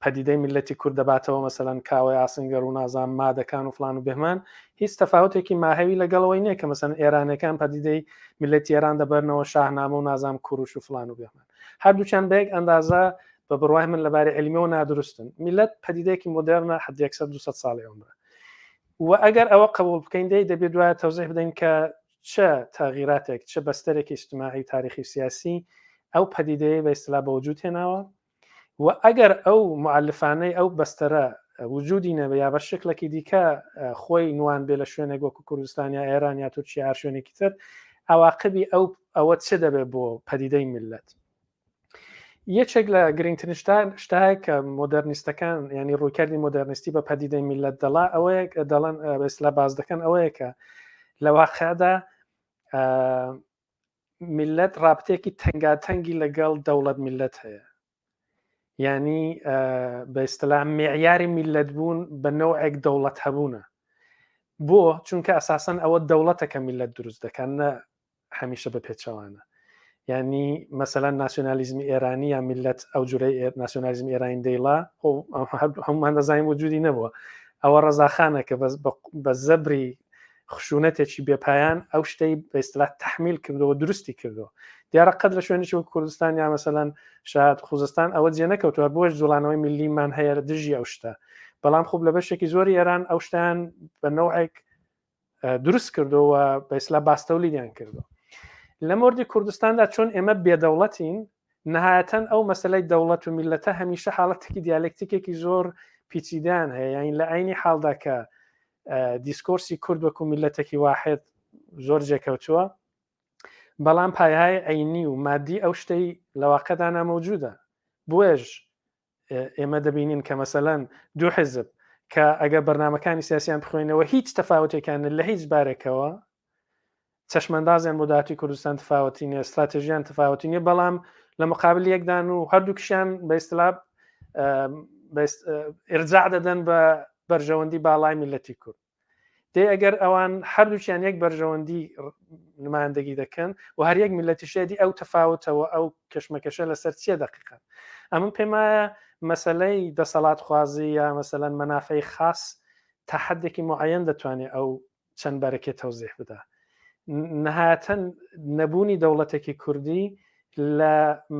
پەدیدەی میلەتی کورد دەباتەوە مەسەلەن کاوەی ئاسنگەر و نازام مادەکان و فلان و بهمان هیچ تەفاوتێکی ماهەوی لەگەڵەوەی نییە کە مەسەن ئێرانەکان پەدیدەی میلەتی ئێران دەبەرنەوە شاهنامە و نازام کوروش و فلان و بهمان هەردووکیان بە یەک ئەندازە بە بڕوای من لەبارەی عیلمیەوە نادروستن میلەت پەدیدەیەکی مۆدێرنە حد یەکسەر 200 ساڵی عمرە و ئەگەر ئەوە قبول بکەین دەی دەبێت دوایە تەوزیح بدەین کە چ تاغیراتێک چ بەستەرێکی ئیجتماعی و تاریخی و سیاسی ئەو پەدیدەیە بە ئیستلا بە وجود هێناوە و ئەگەر ئەو معلفانەی ئەو بەستەرە وجودی نەبێ یا بە شکلێکی دیکە خۆی نوان بێ لە شوێنێک وەکو کوردستان یا ئێران یا تورکیا هەر شوێنێکی تر عواقبی ئەو ئەوە چ دەبێت بۆ پەدیدەی میللەت یەکێک لە گرنگترین شتایە کە مۆدەرنیستەکان ینی ڕوویکردی مۆدەرنیستی بە پەدیدەی میللەت دەڵا ئەوەیە دەڵێن بەسلا باز دەکەن ئەوەیە کە لە واقعدا میللەت ڕابتێکی تەنگاتەنگی لەگەڵ دەوڵەت میللەت هەیە یعنی بە ئیستلا معیاری میللەت بوون بە نەوعێک دەوڵەت هەبوونە بۆ چونکە ئەساسەن ئەوە دەوڵەتە کە میللەت دروست دەکەن نە هەمیشە بە پێچەوانە یعنی مەسەلەن ناسیۆنالیزمی ئێرانی یا میللەت ئەو جورەی ناسیۆنالیزمی ئێرانی دەیڵا هەمومان دەزانین وجودی نەبووە ئەوە ڕەزاخانە کە بە زەبری خشونەتێکی بێپایان ئەو شتەی بە ئیستلاح تحمیل کردەوە دروستی کردەوە دیارە قەت لە شوێنێکی وەک کوردستان یا مەسەلەن شاد خوزستان ئەوە جێ نەکەوتووە بۆش جوڵانەوەی میللیمان هەیە لە دژی ئەو شتە بەڵام خوب لە بەشێکی زۆری ئێران ئەو شتیان بە نەوعێک دروست کردەوە بە ئیسلا باستەولیدیان کردو لە مردی کوردستاندا چۆن ئێمە بێدەوڵەتین نهایەتەن ئەو مەسلەی دەوڵەت و میلەتە هەمیشە حاڵەتێکی دیالکتیکێکی زۆر پیچیدان هەیە یانی لە عینی حاڵدا کە دیسکۆرسی کورد وەکو میلەتێکی واحد زۆر جێکەوتووە بەڵام پایهای عینی و مادی ئەو شتەی لە واقعدا نامەوجودە بۆیەش ئێمە دەبینین کە مەسەلەن دوو حزب کە ئەگەر بەرنمەکانی سیاسیان بخوێنەوە هیچ تەفاوتێکیان لە هیچ بارێکەوە چەشمەندازیان بۆ داهاتوی کوردستان تفاوتی نیە استراتێژیان تفاوتی نیە بەڵام لە مقابل یەکدان و هەردووکشیان بە ئیستلا ئرجاع دەدەن بە بەرژەوەندی باڵای میلەتی کورد دێ ئەگەر ئەوان هەردووکیان یەک بەرژەوەندی نمایندگی دەکەن و هەر یەک میلەتی شێدی ئەو تەفاوتەوە ئەو کەشمەکەشە لەسەر چییە دقیقا ئەمن پێمایە مەسلەی دەسەڵاتخوازی یا مەسەلەن مەنافەی خاص تا حدێکی معەن دەتوانێت ئەو چەند بەرەکێ تەوزیح بدا نهایەتەن نەبوونی دەوڵەتێکی کوردی لە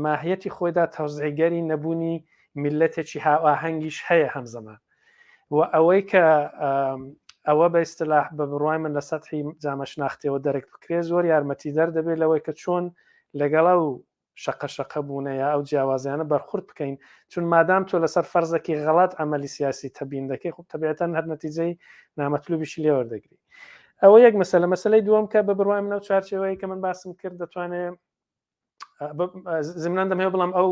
ماهیەتی خۆیدا تەوزیگەری نەبوونی میلەتێکی هاوئاهەنگیش هەیە هەمزەمان و ئەوەی کە ئەوە بە ئیستلاح بە بڕوای من لە سەحی جامە شناختەوە دەرک بکرێ زۆر یارمەتی دەر دەبێت لەوەی کە چۆن لەگەڵ ئەو شەقە شەقە بوونە یا ئەو جیاوازیانە بەرخورد بکەین چون مادام تۆ لەسەر فەرزێکی غەڵات عملی سیاسی تەبین دەکەی خب تەبیعەتەن هەر نەتیجەی نامەتلوبیشی لێ وەردەگری. ئەوە یەک مەسەلە. مەسەلەی دووەم کە بە بڕوای من ئەو چوارچێوەیە کە من باسم کرد دەتوانێت زمنان دەمەوێت بڵام ئەو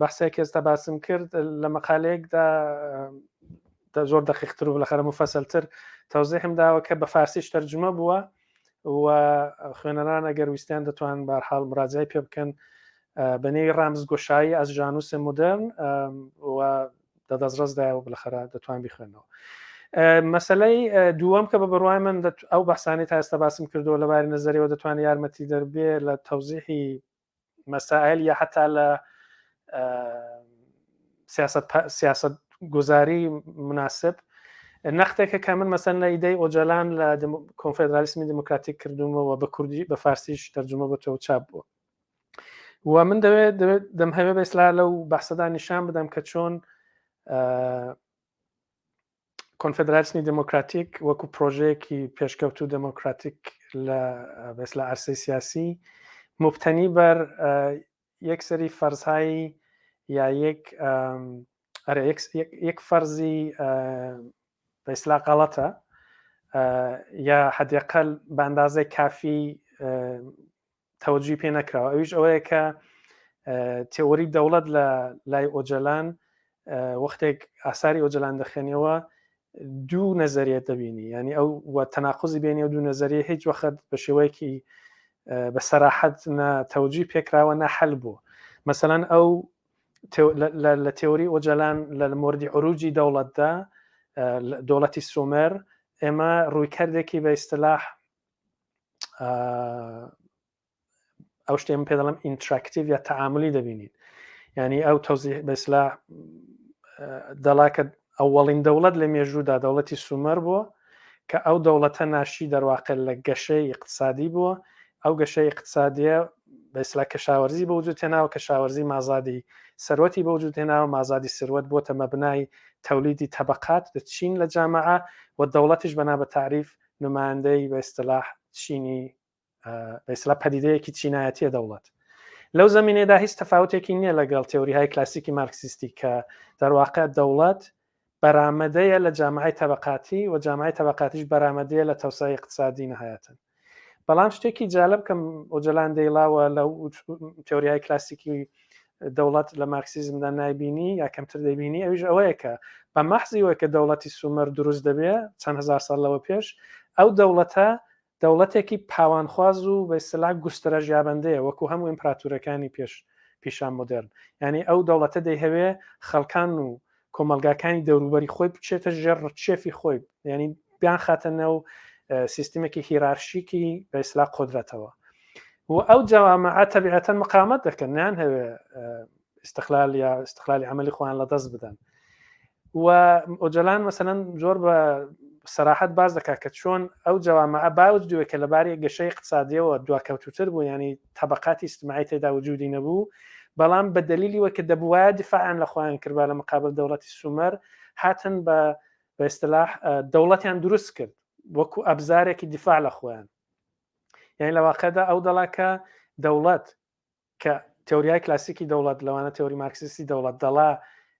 بەحسێک ئێستا باسم کرد لە مەقالەیەکدا زۆر دەقیقتر و لە خەرە مفەسەلتر تەوزیحم داوە کە بە فارسیش تەرجمە بووە و خوێنەران ئەگەر ویستیان دەتوان بارحاڵ مراجعی پێ بکەن بە نێوی ڕامز گۆشایی ئەس ژانوس مدرن و دە دەستڕەسدایە و بلەخەرە دەتوان بیخوێنەوە. مەسلەی دووەم کە بە بڕوای من ئەو بەحسانی تا ئێستا باسم کردووە لە باری نەزەریەوە دەتوانێت یارمەتی دەربێ لە تەوزیحی مەسائل یا حتا لە سیاست سیاست گوزاری مناسب نەختێکە کە من مەسەن لە ئیدەی ئۆجالان لە کۆنفدرالیسمی دموکراتیک کردومەوە بە کوردی بە فارسیش تەرجمە بە تۆ چاپ بووە و من دەوێت دەوێت دەمهەوێ بە ئیسلا لەو بەحسەدا نیشان بدەم کە چۆن کۆنفدرالیسمی دموکراتیک وەکو پرۆژەیەکی پێشکەوتو دموکراتیک لە بەس لە عرسەی سیاسی مبتەنی بەر یەکسەری فەرزهایی یا یەک ئەرێ یەک فەرزی بە ئیسلا غەڵەتە یا حدیقل بە ئەندازەی کافی تەوەجوی پێ نەکراوە ئەویش ئەوەیە کە تێۆری دەوڵەت لە لای ئۆجەلان وەختێک ئاساری ئۆجەلان دەخێنەوە دوو نەزەریە دەبینی ینی ئەو وە تەناقزی بێنی و دوو نەزەریە هیچ وەخت بە شێوەیەکی بە سەراحەت نە تەوجی پێکراوە نە حل بوو مەسەەن ئەو لە تێوری ئۆجەلان لە مۆردی عروجی دەوڵەتدا دەوڵەتی سومەر ئێمە ڕوویکردێکی بە ئیسلاح ئەو شتێ من پێ دەڵێم ئینتراکتیڤ یا تەعاملی دەبینین یعنی ئەو تەوزیح بەسلا دەڵا کە ئەوەڵین دەوڵەت لە مێژوودا دەوڵەتی سومەر بووە کە ئەو دەوڵەتە ناشی دەرواقع لە گەشەی اقتصادی بووە ئەو گەشەی اقتصادیە بەسلا کەشاوەرزی بە وجود هێناوە کەشاوەرزی مازادی سەروەتی بە وجود هێناوە مازادی سروەت بۆتە مەبنای تەولیدی تەبقات چین لە جامعە و دەوڵەتیش بەنا بە تعریف نمایندەی بە ئیستلاح چینی بە ئیستلاح پەدیدەیەکی چینایەتیە دەوڵەت لەو زمینەدا هیچ تەفاوتێکی نییە لەگەڵ تێوریهای کلاسیکی مارکسیستی کە دەرواقع دەوڵەت بەرامەدەیە لە جامعی تەبقاتی و جامعی تەبقاتیش بەرامەدەیە لە تەوسای اقتصادی نهایەتن بەڵام شتێکی جالب کەم ئۆجەلان دەیڵاوە لە تێوریای کلاسیکی دەوڵەت لە مارکسیزمدا نایبینی یا کەمتر دەبینی ئەویش ئەوەیە کە بە مەحزی وە کە دەوڵەتی سومەر دروست دەبێ چەند هزار ساڵ لەوە پێش ئەو دەوڵەتە دەوڵەتێکی پاوانخواز و بە ئیستلاح گوسترە ژیابەندەیە وەکو هەموو ئیمپراتورەکانی پێش پیشان مۆدێرن یعنی ئەو دەوڵەتە دەیهەوێ خەڵکان و کۆمەلگاکانی دەوروبەری خۆی بچێتە ژێر ڕچێفی خۆی یعنی بیان خاتە ناو سیستمێکی هیرارشیکی بە ئیسلا قدرەتەوە و ئەو جەوامەعە تەبیعەتەن مقامەت دەکەن نیان هەوێ استقلال یا استقلالی عملی خۆیان لە دەست بدەن و ئۆجەلان مەسەلەن زۆر بە سەراحەت باز دەکات کە چۆن ئەو جەوامەعە باوج دوێ کە لەباری گەشەی اقتصادیەوە دواکەوتوتر بوو ینی تەبقاتی اجتماعی تێدا وجودی نەبوو بەڵام بە دلیلی وە کە دەبواە دیفاعیان لە خۆیان کردبا لە مقابل دەوڵەتی سومەر هاتن بە بە اصطلاح دەوڵەتیان دروست کرد وەکو ئەبزارێکی دیفاع لە خۆیان یعنی لە واقعدا ئەو دەڵا کە دەوڵەت کە تێوریای کلاسیکی دەوڵەت لەوانە تێوری مارکسیستی دەوڵەت دەڵا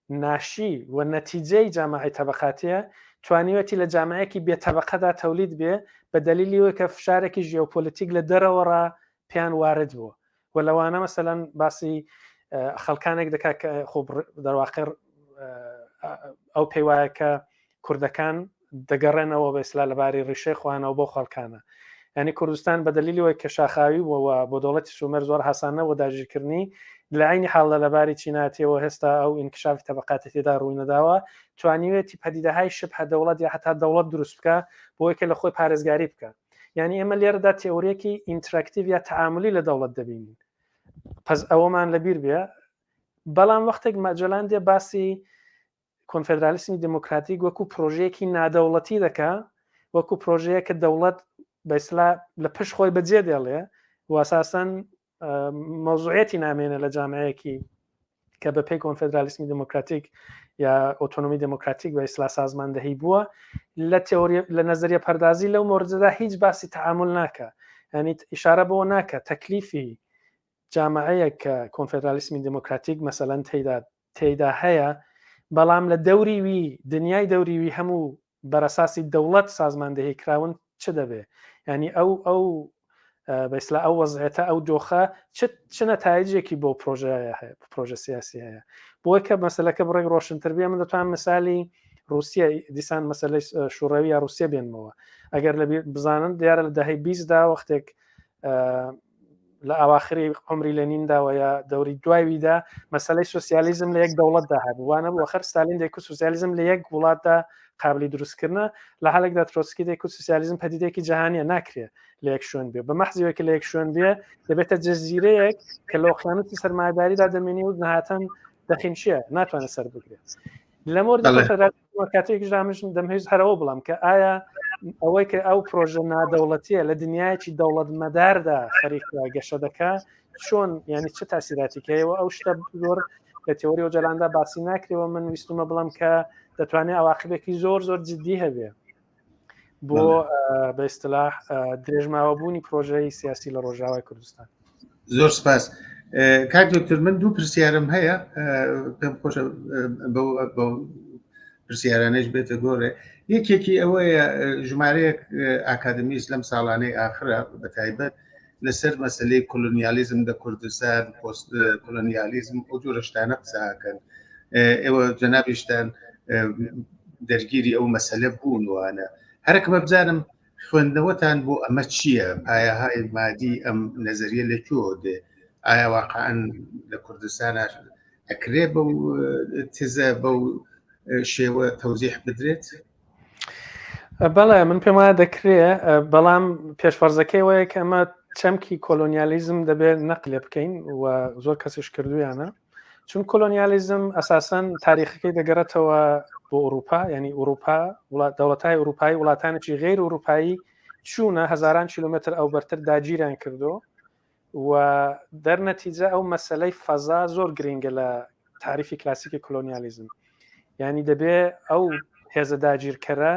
ناشی و نەتیجەی جامعی تەبقاتیە توانیوەتی لە جامعەیەکی بێ تەبقەدا تەولید بێ بە دەلیلی وەی کە فشارێکی ژیۆپۆلیتیک لە دەرەوە ڕا پێیان وارد بووە و لەوانە مەسەلەن باسی خەڵکانێک دەکات کە خۆ دەرواقع ئەو پێی وایە کە کوردەکان دەگەڕێنەوە بە ئیسلا لەباری ڕیشەی خۆیانەوە بۆ خەڵکانە ینی کوردستان بە دلیلی وەی کە شاخاوی بووەوە بۆ دەوڵەتی سومەر زۆر هاسانە بۆ داگیرکردنی لە عینی حاڵدا لەباری چیناتیەوە هێستا ئەو ئینکشافی تەبقاتی تێدا ڕووی نەداوە توانیوێتی پەدیدەهای شبه دەوڵەت یا حتا دەوڵەت دروست بکە بۆی کە لە خۆی پارێزگاری بکە یعنی ئێمە لێرەدا تێوریەکی ئینتراکتیڤ یا تەعاملی لە دەوڵەت دەبینین پس ئەوەمان لەبیر بێ بەڵام وەختێک مەجەلان دێ باسی کۆنفێدرالیسمی دێمۆکراتیک وەکو پرۆژەیەکی نادەوڵەتی دەکا، وەکو پرۆژەیە کە دەوڵەت بە ئیسلا لە پشت خۆی بەجێ دێڵێ و ئەساسەن مەوزوعیەتی نامێنێ لە جامعەیەکی کە بە پێی کۆنفێدرالیسمی دێمۆکراتیک یا ئۆتۆنۆمی دێمۆکراتیک بە ئیسلا سازماندەهی بووە لە تێۆری لە نەزەریە پەردازی لەو مۆرددا هیچ باسی تەعامل ناکە ینی ئیشارە بۆ ناکە تەکلیفی جامعەیەک کە کۆنفێدرالیسمی دێمۆکراتیک مەسەلەن تێیدا تێیدا هەیە بەڵام لە دەوری وی دنیای دەوری وی هەموو بەرەساسی دەوڵەت سازماندەهی کراون. چ دەبێ ینی ئەو ئەو بەسلا ئەو وەزعێتە ئەو دۆخە چ نەتایجێکی بۆ پرۆژە هەیە پرۆژە سیاسی هەیە بۆی کە مەسلەکە بڕێک ڕۆشنتر بێ من دەتوانم مثالی رووسیا دیسان مەسلەی شوڕەوی یا رووسیا بێنمەوە ئەگەر لە بزانن دیارە لە دەهەی بیستدا وەختێک لە ئاواخری عمری لەنینداوە یا دەوری دوایویدا مەسلەی سوسیالیزم لە یەک دەوڵەتدا هەبوو وانە بوو خەر ستالین دەیکوت سوسیالیزم لە یەک وڵاتدا قابلی دروستکردە لە حالێکدا ترۆسکی دەیکوت سوسیالیزم پەدیدێکی جیهانیە ناکرێ لە یەک شوێن بێ بە مەحزیەوە کە لە یەک شوێن بێ دەبێتە جززیرەیەک کە لە ئۆقیانوسی سەرمایەداریدا دەمێنی و نهاتەن دەخینشیە ناتوانێت سەر بگرێت لە مۆردی کاتێکیش دامش دەمهێز هەرەوە بڵام کە ئایا ئەوەی کە ئەو پرۆژە نادەوڵەتیە لە دنیایەکی دەوڵەت مەداردا خەریکە گەشە دەکا چۆن ینی چ تاسیراتی هەیەەوە ئەو شتە زۆر لە تێوەری ئۆجالاندا باسی ناکرێەوە من ویستمە بڵم کە دەتوانێت ئەواقبێکی زۆر زۆر جددی هەبێ بۆ بە ئیستلاح درێژماوە بوونی پرۆژەی سیاسی لە ڕۆژاوای کوردستان. زۆر سپاس کاک دکتۆر من دوو پرسیارم هەیە پێم خۆشە بەو پرسیارانەش بێتە گۆڕێ یەکێکی ئەوەیە ژمارەیەک ئاکادمیست لەم ساڵانەی ئاخرە بە تایبەت لەسەر مەسلەی کۆلۆنیالیزم لە کوردستان پۆست کۆلۆنیالیزم ئەو جۆرە شتانە قساکەن ئێوە جەنابیشتان دەرگیری ئەو مەسەلە بوون وانە هەرەکەمە بزانم خوێندنەوەتان بۆ ئەمە چییە پایەهای مادی ئەم نەزەریە لە کوێوە دێ ئایا واقعا لە کوردستانە ئەکرێ بەو تزە بەو شێوە تەوزیح بدرێت؟ بەڵێ من پێم وایە دەکرێ بەڵام پێشفەرزەکەی وەیە کە ئەمە چەمکی کۆلۆنیالیزم دەبێت نەقلێ بکەین و زۆر کەسیش کردویانە چون کۆلۆنیالیزم ئەساسەن تاریخەکەی دەگەڕێتەوە بۆ ئەوروپا ینی ئەوروپا دەوڵەتای ئەوروپایی وڵاتانێکی غیر ئەوروپایی چوونە هەزاران کیلومتر ئەو بەرتر داگیران کردو و دەرنەتیجە ئەو مەسلەی فەزا زۆر گرنگە لە تاریفی کلاسیکی کۆلۆنیالیزم ینی دەبێ ئەو هێزە داگیرکەرە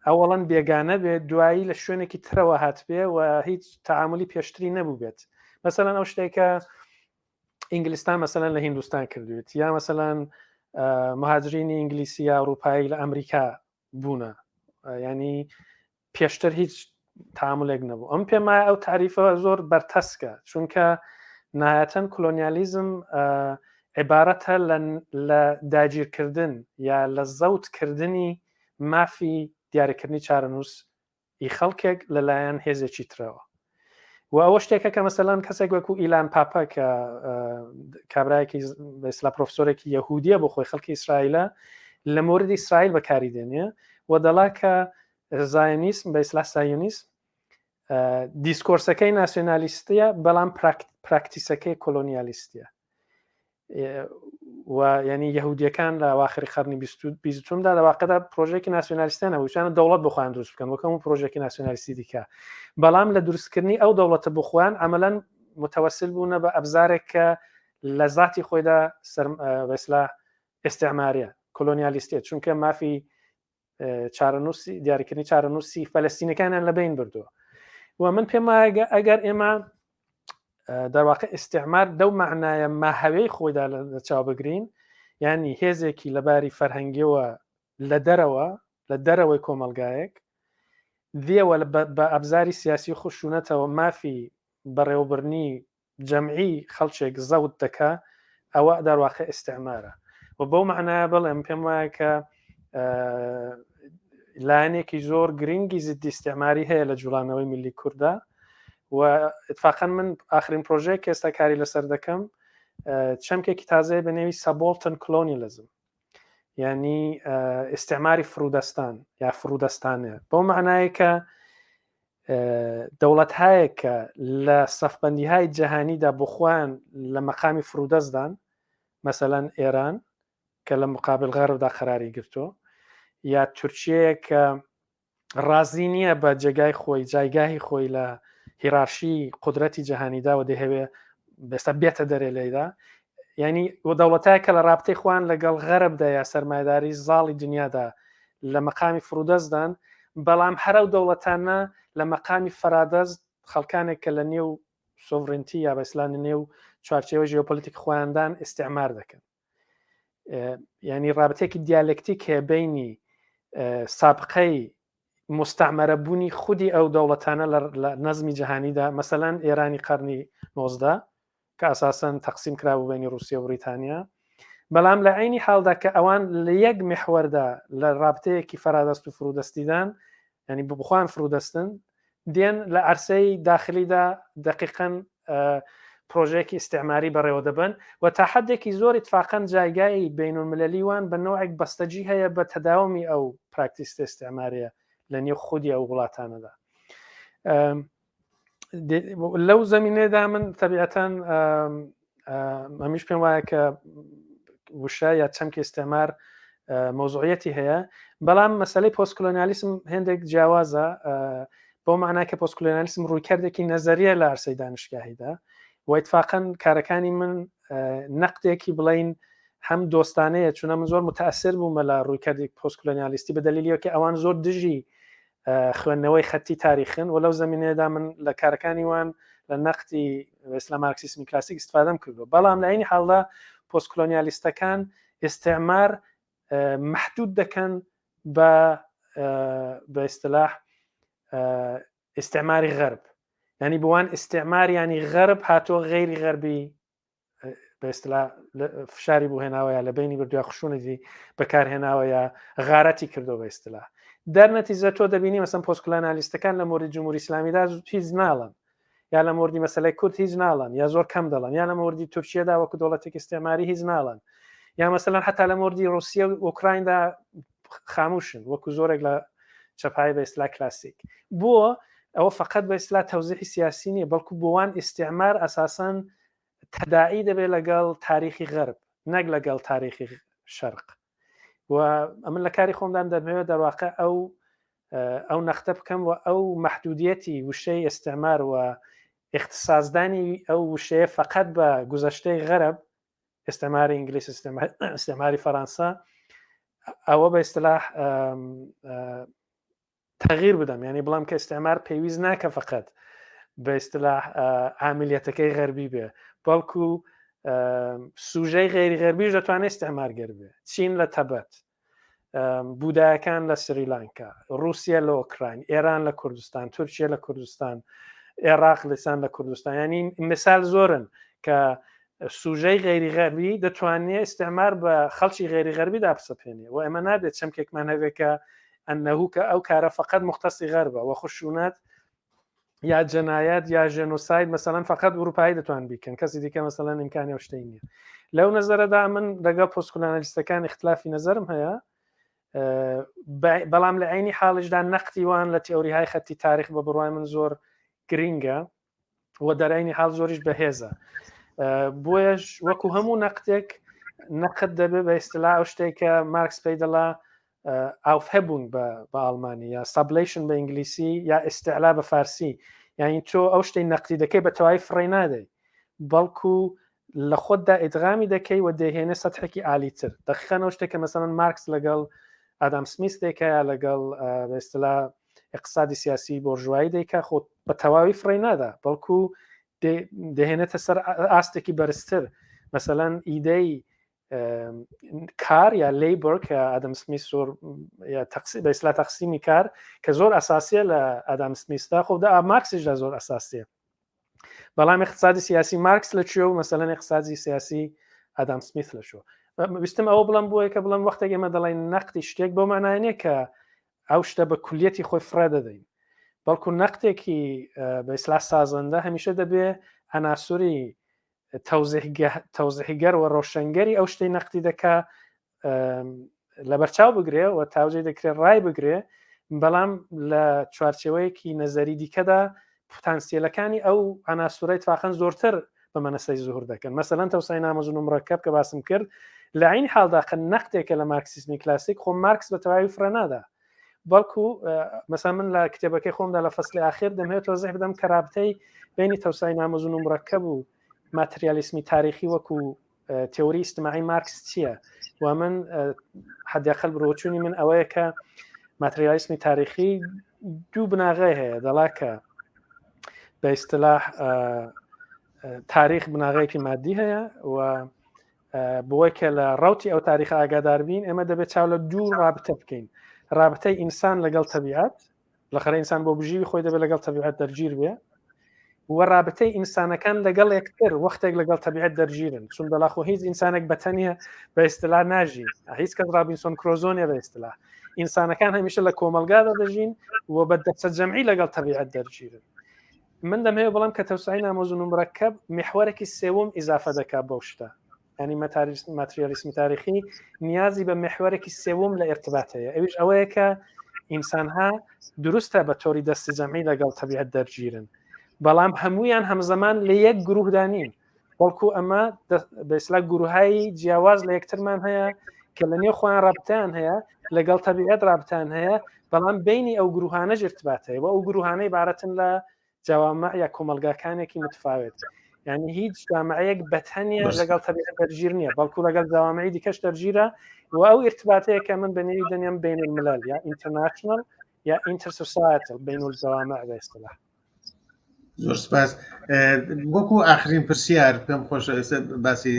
ئەوەڵەن بێگانە بێت دوایی لە شوێنێکی ترەوە هاتبێ و هیچ تعاملی پێشتری نەبوو بێت مەسەلەن ئەو شتێکە ئینگلستان مەسەلەن لە هیندستان کردوێت یا مەسەلەن مهاجرینی ئینگلیسی یا ئەوروپایی لە ئەمریکا بوونە ینی پێشتر هیچ تعاملێک نەبوو ئەم پێم وایە ئەو تاریفە زۆر بەرتەسکە چونکە نایەتەن کۆلۆنیالیزم عیبارەتە لە داگیرکردن یا لە زەوتکردنی مافی دیاریکردنی چارەنووس ی خەڵکێک لەلایەن هێزێکی ترەوە و ئەوە شتێکە کە مەسەلەن کەسێک وەکو ئیلان پاپە کە کابراایەکی بەسلا پرۆفسۆرێکی یەهودیە بۆ خۆی خەڵکی ئیسرائیلە لە مۆردی ئیسرائیل بەکاری دێنێ و دەڵا کە زایۆنیسم بە ئیسلا سایۆنیسم دیسکۆرسەکەی ناسیۆنالیستیە بەڵام پراکتیسەکەی کۆلۆنیالیستیە و ینی یهودیەکان لە واخری قەرنی بیستمدا لە واقعدا پرۆژێکی ناسیۆنالیستیان هەبوو ویستیانە دەوڵەت بۆ خۆیان دروست بکەن وەک هەموو پرۆژێکی ناسیۆنالیستی دیکە بەڵام لە دروستکردنی ئەو دەوڵەتە بۆ خۆیان عملەن متوسل بوونە بە ئەبزارێک کە لە ذاتی خۆیدا سەر بەسلا ئستعماریە کۆلۆنیالیستیە چونکە مافی چارەنووسی دیاریکردنی چارەنووسی فەلەستینەکانیان لە بین بردووە و من پێم وایە ئەگەر ئێمە دەرواقع ئیسیعمار دەو معنایە ماهەوەی خۆیدا لە چاو بگرین ینی هێزێکی لەباری فەرهەنگیەوە لە دەرەوە لە دەرەوەی کۆمەلگایەک دێوە بە ئەبزاری سیاسی خشونەتەوە مافی بەڕێوەبرنی جەمعی خەڵکێک زەوت دەکا ئەوە دەرواقع ئیستعمارە و بەو معنایە بڵێم پێم وایە کە لایەنێکی زۆر گرنگی زدی ئیستعماری هەیە لە جوڵانەوەی ملی کووردا و اتفاقا من ئاخرین پرۆژەیە کە ئێستا کاری لەسەر دەکەم چەمکێکی تازەیە بە نێوی subaltern colonialism یعنی ئیستعماری فرودەستان یا فرودەستانە بەو معنایە کە دەوڵەتهایەک کە لە سەفبەندیهای جەهانیدا بۆ خۆیان لە مەقامی فرودەستدان مەسەلەن ئێران کە لە مقابل غەربدا قەراری گرتووە یا تورکیەیە کە ڕازی نییە بە جێگای خۆی جایگاهی خۆی لە هیرارشی قدرەتی جەهانیدا و دەهەوێ بێستا بێتە دەرێ لێدا ینی و دەوڵەتای کە لە رابطەی خوان لەگەڵ غەربدا یا سەرمایداری زاڵی دنیادا لە مەقامی فرودەستدان بەڵام هەر ئەو دەوڵەتانە لە مەقامی فەرادەست خەڵکانێک کە لە نێو sovereignty یا بەسلان نێو چوارچێوە ژیۆپۆلیتیک خۆیاندان ئیستعمار دەکەن ینی رابطێکی دیالکتیک هەیە بینی سابقەی مستعمرە بوونی خودی ئەو دەوڵەتانە لە نەزمی جیهانیدا، مەسەلەن ئێرانی قەرنی 19 کە ئەساسەن تەقسیم کرابوو بینی رووسیا و بریتانیا، بەڵام لە عینی حاڵدا کە ئەوان لە یەک محوەردا لە رابتەیەکی فەرادەست و فرودەستیدان، ینی بخۆیان فرودەستن، دێن لە عەرسەی داخلیدا دقیقەن پرۆژەیەکی ئیستعماری بەڕێوە دەبەن و تا حدێکی زۆر اتفاقەن جایگای بینولمللی وان بە نەوعێک بەستەجی هەیە بە تەداومی ئەو پراکتیستە ئیستعماریە لە نێو خودی ئەو وڵاتانەدا. لەو زمینەدا من تەبیعەتەن ئەمیش پێم وایە کە وشە یا چەمکی ئیستعمار مەوزوعیەتی هەیە، بەڵام مەسلەی پۆستکۆلۆنیالیسم هێندێک جیاوازە بۆ معنا کە پۆستکۆلۆنیالیسم ڕوویکردێکی نەزەریە لە عرسەی دانشگاهیدا و اتفاقا کارەکانی من نەقدێکی بڵین هەم دۆستانەیە، چونە من زۆر متاثر بوومە لە ڕوویکردی پۆستکۆلۆنیالیستی بە دلیلیەوە کە ئەوان زۆر دژی خوێندنەوەی خەتی تاریخن و لەو زمینەیەدا من لە کارەکانی وان لە نەقدی ئیسلام مارکسیسمی کلاسیک استفادەم کردو. بەڵام لە عینی حاڵدا پۆستکۆلۆنیالیستەکان استعمار محدود دەکەن بە بە اصطلاح استعماری غەرب، ینی بوان استعمار ینی غەرب هاتۆ غەیری غەربی بە ئێستلا فشاری بۆ هێناوە یا لە بینی بردووە، خشونەتی بەکارهێناوە یا غارەتی کردو بە ئێستلا. دەرنەتیجە تۆ دەبینی مەسەن پۆستکۆلۆنیالیستەکان لە مۆردی جمهوری ئیسلامیدا هیچ ناڵن، یا لە مۆردی مەسلەی کورد هیچ ناڵن، یا زۆر کەم دەڵن، یا لە مۆردی تورکیەدا وەکو دەوڵەتێکی ئیستعماری هیچ ناڵن، یا مەسەلەن حتا لە مۆردی رووسیا و ئۆکرایندا خاموشن وەکو زۆرێک لە چەپای بە ئیسلا کلاسیک. بۆ ئەوە فقط بە ئیسلا تەوزیحی سیاسی نییە، بەڵکو بۆوان ئیستعمار ئەساسەن تەداعی دەبێت لەگەڵ تاریخی غەرب نەک لەگەڵ تاریخی شەرق. و ئەمن لە کاری خۆمدان دەمەوێت دەرواقع ئەو ئەو نەختە بکەم و ئەو محدودیەتی وشەی ئیستعمار و اختصاصدانی ئەو وشەیە فقط بە گوزەشتەی غەرب، ئیستعماری ئینگلیس، ئیستعماری فەرەنسا، ئەوە بە ئیستلاح تەغیر بدەم، یعنی بڵام کە ئیستعمار پێویست ناکە فقط بە ئیستلاح عاملیەتەکەی غەربی بێ، بەڵکو سوژەی غەیری غەربیش دەتوانێت ئیستعمارگەر بێ. چین لە تەبەت، بودایەکان لە سریلانکا، رووسیا لە ئۆکراین، ئێران لە کوردستان، تورکیا لە کوردستان، عێراق لسان لە کوردستان، ینی مثال زۆرن کە سوژەی غەیری غەربی دەتوانێت ئیستعمار بە خەڵکی غەیری غەربی دابسەپێنێ و ئێمە نابێت چەمکێکمان هەبێت کە ئەنەهو کە ئەو کارە فقط مختصی غەربە و خشونەت یا جەنایەت یا ژێنۆساید مەسەلەن فقط ئوروپایی دەتوان بیکەن، کەسی دیکە مەسەلەن ئیمکانی ئەو شتەی نییە. لەو نەزەرەدا من لەگەڵ پۆستکۆلۆنیالیستەکان اختلافی نەزەرم هەیە، بەڵام لە عینی حاڵیشدا نەقدی وان لە تئوریهای خەتی تاریخ بە بڕوای من زۆر گرینگە و دەرعینی حاڵ زۆریش بەهێزە. بۆیەش وەکو هەموو نەقدێک نەقد دەبێ بە ئیستلا ئەو شتێک کە مارکس پێی دەڵا ئاوفهبوون بە ئەڵمانی یا سابلیشن بە ئینگلیسی یا ئیستعلا بە فارسی، یعنی تۆ ئەو شتەی نەقدی دەکەی بە تەواوی فڕێ نادەی، بەڵکو لە خۆتدا ئیدغامی دەکەی و دەیهێنێ سەتحێکی عالیتر. دقیقاً ئەو شتێک کە مەسەڵەن مارکس لەگەڵ ئادام سمیس دەیکا یا لەگەڵ بە ئیستلا اقتصادی سیاسی بۆرژوایی دەیکا، خۆ بە تەواوی فڕێ نادا، بەڵکو دەهێنێتە سەر ئاستێکی بەرزتر. مەسەلەن ئیدەی کار یا لیبر کە ئادەم سمیس زۆر یا تەقسی بە ئیسلا تەقسیمی کار کە زۆر ئەساسیە لە ئادەم سمیسدا، خۆ دا مارکسیشدا زۆر ئەساسیە، بەڵام اقتصادی سیاسی مارکس لە کوێ و مەسەلەن اقتصادی سیاسی ئادەم سمیث لە کوێ؟ ویستم ئەوە بڵم بۆیە کە بڵم وەختێک ئێمە دەڵێن نەقدی شتێک بۆ معنای نییە کە ئەو شتە بە کولیەتی خۆی فڕێ دەدەین، بەڵکو نەقدێکی بە ئیسلاح سازەندە هەمیشە دەبێ عناسری تەوزیحگەر و ڕۆشنگەری ئەو شتەی نەقدی دەکا لەبەرچاو بگرێ و تاوجێ دەکرێت ڕای بگرێ، بەڵام لە چوارچێوەیەکی نەزەری دیکەدا پتانسیلەکانی ئەو عناسورەی تفاقەن زۆرتر بە مەنەسەی زوهور دەکەن. مەسەلەن تەوسای نامەزون و مرەکەب کە باسم کرد لە عین حاڵدا قە نەقدێکە لە مارکسیزمی کلاسیک، خۆ مارکس بە تەواوی فڕێ نادا، بەڵکو مەسەلەن من لە کتێبەکەی خۆمدا لە فەصلی ئاخر دەمهێت تۆزیح بدەم کە رابطەی بینی تەوسای نامەزون و مرەکەب و ماتریالیسمی تاریخی وەکو تئوری ئیجتماعی مارکس چییە. و من حداقل بڕۆچوونی من ئەوەیە کە ماتریالیسمی تاریخی دوو بناغەی هەیە، دەڵا کە بە ئیستلاح تاریخ بناغەیەکی مادی هەیە و بۆی کە لە ڕوتی ئەو تاریخ ئاگادار بین ئێمە دەبێت چاو لە دوو ڕابتە بکەین، ڕابتەی ئینسان لەگەڵ تەبیعەت. لەخەرە ئینسان بۆ بژیوی خۆی دەبێت لەگەڵ تەبیعەت دەرگیر بێ و رابطەی ئینسانەکان لەگەڵ یەکتر وەختێک لەگەڵ تەبیعەت دەرگیرن چون بەلاخۆ هیچ ئینسانێک بەتەنیە بە ئیستلا ناژی هیچ کەس ڕابینسۆن کرۆزۆنیە بە ئیستلا ئینسانەکان هەمیشە لە کۆمەلگادا دەژین و بە دەچە جەمعی لەگەڵ تەبیعەت دەرگیرن من دەمەوێت بڵم کە تەوسعی نامۆزون و مرەکەب محوەرێکی سێوم ئیزافە دەکات بەو شتە ینی ماتریالیسمی تاریخی نیازی بە محوەرێکی سێوم لە ارتباط هەیە ئەویش ئەوەیە کە ئینسانها دروستە بە تۆری دەستی جەمعی لەگەڵ تەبیعەت دەرگیرن بەڵام هەمویان هەمزەمان لە یەک گروهدا نین بەڵکو ئەمە بەسلا گروهای جیاواز لە یەکترمان هەیە کە لە نێو خۆیان ڕابتیان هەیە لەگەڵ تەبیعەت ڕابتان هەیە بەڵام بینی ئەو گروهانە ارتباط هەیە و ئەو گروهانەی بارەتن لە جوامع یا کۆمەلگاکانێکی متفاوت یعنی هیچ جامعەیەک بەتەنیا لەگەڵ تەبیعەت دەرگیر نییە بەڵکو لەگەڵ جوامعی دیکەش دەرگیرە و ئەو ارتباطەیە کە من بە نێوی دەنێم بین الملل یا international یا intersocietal بین الجوامع بە اصطلاح زۆر سپاس وەکو ئاخرین پرسیار پێم خۆشە ئێستا باسی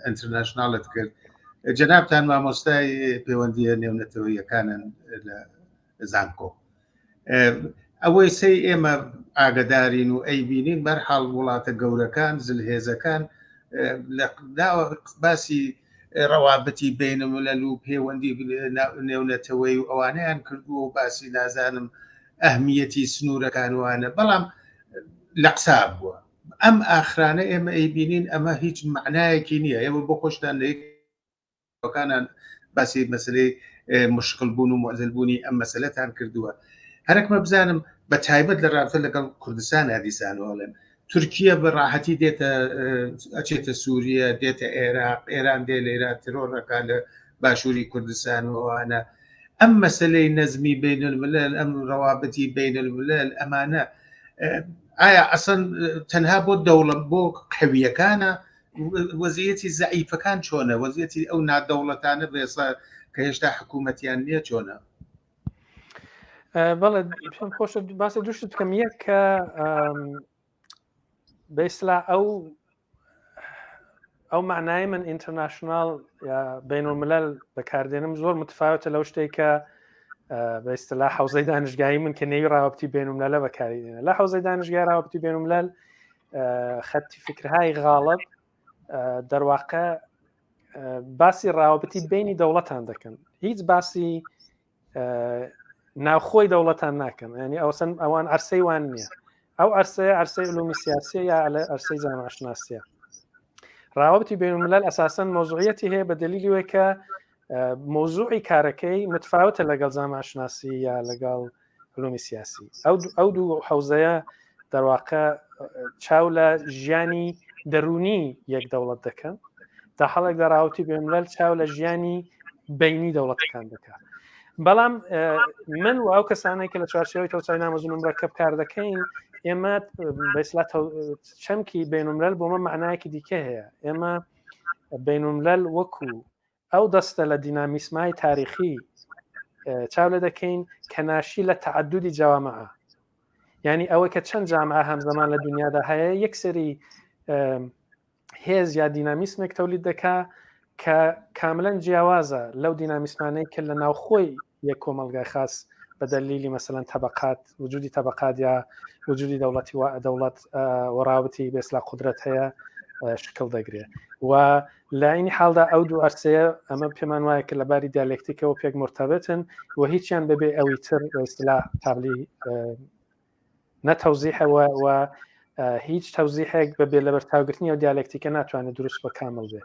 international ت کرد جەنابتان مامۆستای پەیوەندیە نێونەتەوەیەکانن لە زانکۆ ئەوەی سەی ئێمە ئاگدارین و ئەیبینین بەرحاڵ وڵاتە گەورەکان زلهێزەکان لە باسی ڕەوابتی بینەملەل و پەیوەندی نێونەتەوەی و ئەوانەیان کردووە و باسی نازانم ئەهمیەتی سنوورەکان وانە بەڵام لە قسا بووە ئەم ئاخرانە ئێمە ئەیبینین ئەمە هیچ معنایەکی نییە ئێوە بۆ خۆشتان لە کانان باسی مەسلەی مشکل بوون و معزل بوونی ئەم مەسلەتان کردووە هەرەکمە بزانم بە تایبەت لە رابطە لەگەڵ کوردستان دیسانەوەڵێم تورکیە بە ڕاحەتی دێتە ئەچێتە سووریە دێتە عێراق ئێران دێ لێرا ترۆڕەکە لە باشووری کوردستان و ئەوانە ئەم مەسلەی نەزمی بین الملل ئەم ڕەوابتی بین الملل ئەمانە ئایا ئەسەن تەنها بۆ دەوڵەت بۆ قەویەکانە وەزیەتی زەعیفەکان چۆنە وەزیەتی ئەو نادەوڵەتانە بێسا کە هێشتا حکوومەتیان نییە چۆنە بەڵێ پێم خۆشە باسە دوو شت بکەم یەک کە بەئیسلا ئەو ئەو معنای من international یا بین الملل بەکاردێنم زۆر متفاوتە لەو شتێک کە بە ئیستلا حوزەی دانشگاهی من کە نێوی ڕاوبتی بین الملل ە بەکاری دێنە لە حوزەی دانشگای ڕاوبتی بین الملل خەتی فکرهای غاڵب دەرواقع باسی ڕاوبتی بینی دەوڵەتان دەکەن هیچ باسی ناوخۆی دەوڵەتان ناکەن ینی ئەوسن ئەوان عرسەی وان نییە ئەو عرسەیە عرسەی علومی سیاسیە یا عرسەی جامعشناسیە ڕاوبتی بین الملل ئەساسەن مۆزوعیەتی هەیە بە دلیلی وەی کە مۆزوعی کارەکەی متفاوتە لەگەڵ جامعشناسی یا لەگەڵ علومی سیاسی ئەو ئەو دوو حوزەیە دەرواقع چاو لە ژیانی دەرونی یەک دەوڵەت دەکەن تا حاڵێک دەڕاوتی بێملەل چاو لە ژیانی بینی دەوڵەتەکان دەکات بەڵام من و ئەو کەسانێک کە لە چوارچێوەی تەوسای نامەزون مرەکەب کار دەکەین ئێمە بەسلا چەمکی بینملەل بۆمە معنایەکی دیکە هەیە ئێمە بینملەل وەکو ئەو دەستە لە دینامیسمای تاریخی چاو لە دەکەین کە ناشی لە تعددی جوامعە یعنی ئەوە کە چەند جامعە هەمزەمان لە دنیادا هەیە یەکسری هێز یا دینامیسمێک تەولید دەکا کە کاملا جیاوازە لەو دینامیسمانەی کە لە ناوخۆی یەک کۆمەڵگای خاص بە دەلیلی مەسەلەن تەبقات وجودی تەبقات یا وجودی دەوڵەتی و دەوڵەت وەڕاوتی بێسلا قدرەت هەیە شکل دەگرێت و لاینی حاڵدا ئەو دوو ئەرسەیە ئەمە پێمان وایە کە لە باری دیالێکتیکەوە پێک مرتبطن و هیچیان بەبێ ئەوی تر ئێستلا قابلی نە تەوزیحە و هیچ تەوزیحێک بە بێ لەبەرچاوگرتنی ئەو دیالێکتیکە ناتوانێت دروست بە کامل بێ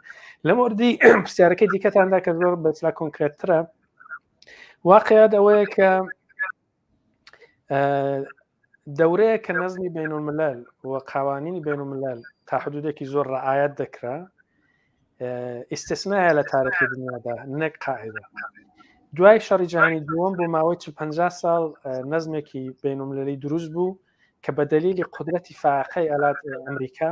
لە مۆردی پرسیارەکەی دیکەتاندا کە زۆر بەسلا کۆنکرێتترە واقعیت ئەوەیە کە دەورەیە کە نەزمی بینالملل و قوانینی بینالملل تا حدودێکی زۆر ڕعایەت دەکرا ئیستسنایە لە تاریخی دنیادا نەک قاعدە دوای شەڕی جیهانی دووەم بۆ ماوەی 50 ساڵ نەزمێکی بینالمللی دروست بوو کە بە دەلیلی قدرەتی فاقەی ئەلات ئەمریکا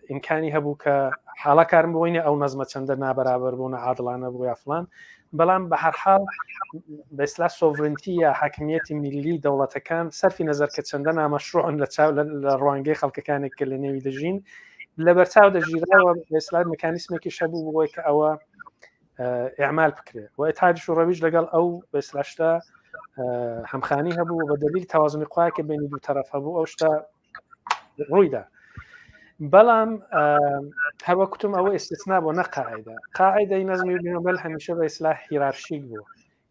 ئیمکانی هەبوو کە حاڵا کارم بۆینە ئەو نەزمە چەندە نابەرابەر بوو نەعادڵانە بوو یا فلان بەڵام بە هەر حاڵ بە ئیسلا sovereignty یا حاکمیەتی میللی دەوڵەتەکان سەرفی نەزەر کە چەندە نامەشروعن لە چاو لە ڕوانگەی خەڵکەکانێک کە لە نێوی دەژین لە بەرچاو دەژیراوە بە ئیسلا مکانیسمێکی شەبوو بۆی کە ئەوە ئەعمال بکرێ و ئیتحادی شوڕەویش لەگەڵ ئەو بە ئیسلاشتا هەمخانی هەبوو بە دەلیل تەوازنی قوای کە بینی دوو تەرەف هەبوو ئەو شتە ڕوویدا بەڵام هەروە کوتم ئەوە ئستثنا بۆ نە قاعدە قاعدەی نەزمی بینەبەل هەمیشە بە ئیسلاح هیرارشیک بوو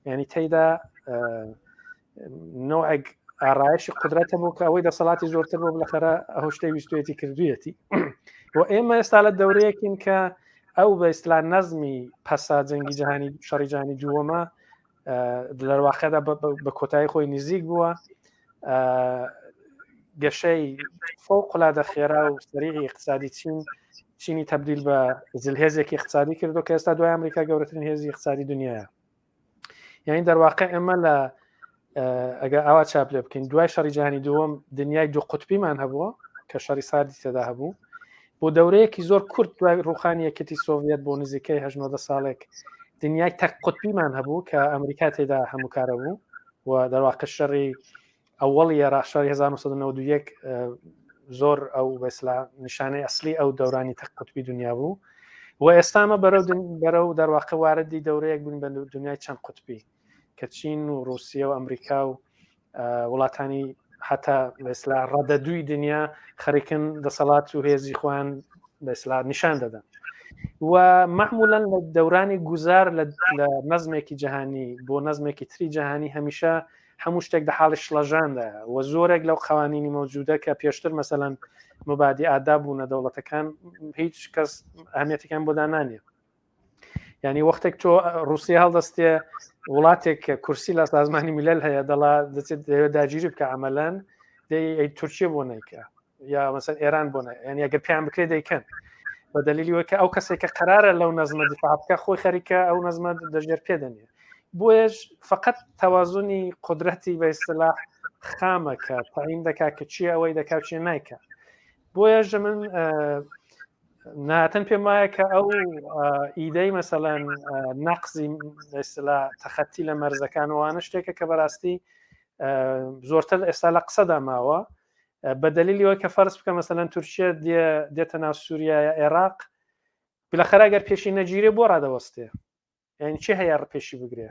ینی تێدا نوعێک ئارایشی قدرەتە بوو کە ئەوەی دەسەڵاتی زۆرتر بۆ بلەخەرە ئەو شتەی ویستێتی کردویەتی و ئێمە ئێستا لە دەورەیەکین کە ئەو بە ئیسلا نەزمی پەسا جەنگی جهانی شەڕی جهانی دووەمە لەواقعدا بە کۆتایی خۆی نزیک بووە گەشەی فوقلادە خێرا و سەریعی اقتصادی چین چینی تبدیل بە زلهێزێکی اقتصادی کردو کە ئێستا دوای ئەمریکا گەورەترین هێزی اقتصادی دنیاە یعنی دەرواقع ئێمە لە ئەگە ئاوا چاپ لێ بکەین دوای شەڕی جهانی دووەم دنیای دوو قوتبیمان هەبووە کە شەڕی ساردی تێدا هەبوو بۆ دەورەیەکی زۆر کورت دوای ڕوخانی یەکێتی سۆڤیەت بۆ نزیکەی 19 ساڵێک دنیای تەک قوتبیمان هەبوو کە ئەمریکا تێدا هەموو کارە بوو و دەرواقع شەڕی ئەوەڵی عێراق شەڕی 1991 زۆر ئەو بەسلا نیشانەی ئەسلی ئەو دەورانی تەک قوتبی دنیا بوو و ئێستامە بەرەو بەرەو دەرواقع واردی دەورەیەک بوون بە دنیای چەند قوتبی کە چین و رووسیا و ئەمریکا و وڵاتانی حتا بەسلا ڕەدەدووی دنیا خەریکن دەسەڵات و هێزی خۆیان بەسلا نیشان دەدەن و معمولەن لە دەورانی گوزار لە نەزمێکی جیهانی بۆ نەزمێکی تری جیهانی هەمیشە هەموو شتێک دە حاڵی شڵەژاندا و زۆرێک لەو قوانینی مەوجودە کە پێشتر مەسەەن مبادی ئادا بوونە دەوڵەتەکان هیچ کەس ئەهمیەتەکان بۆ دانانێ یعنی وەختێک تۆ رووسیا هەڵدەستێ وڵاتێک کە کورسی لە سازمانی میلل هەیە دەڵا دەچێت دەیەوێت داگیری بکە عملەن دەی تورکیە بۆ نیکە یا مەسەن ئێران بۆ نە یعنی ئەگەر پێیان بکرێت دەیکەن بە دلیلی وەکە ئەو کەسێک کە قرارە لەو نەزمە دیفاع بکە خۆی خەریکە ئەو نەزمە دەژێر پێ دەنێ بۆیەش فقط تەوازنی قدرەتی بە ئیسلاح خامە کە تعین دەکا کە چیە ئەوەی دەکا چیە نایکە بۆیە من ناتن پێم وایە کە ئەو ئیدەی مەسەەن نەقزی ئێستا تەخەتی لە مەرزەکان وانە شتێکە کە بەڕاستی زۆرتر ئێستا لە قسەدا ماوە بە دلیلیەوە کە فەرز بکە مەسەەن تورکیا دێتە ناو سووریا یا عێراق بلەخەرا گەر پێشی نەگیرێ بۆ ڕادەوەستێ یعنی چی هەیە ڕپێشی بگرێ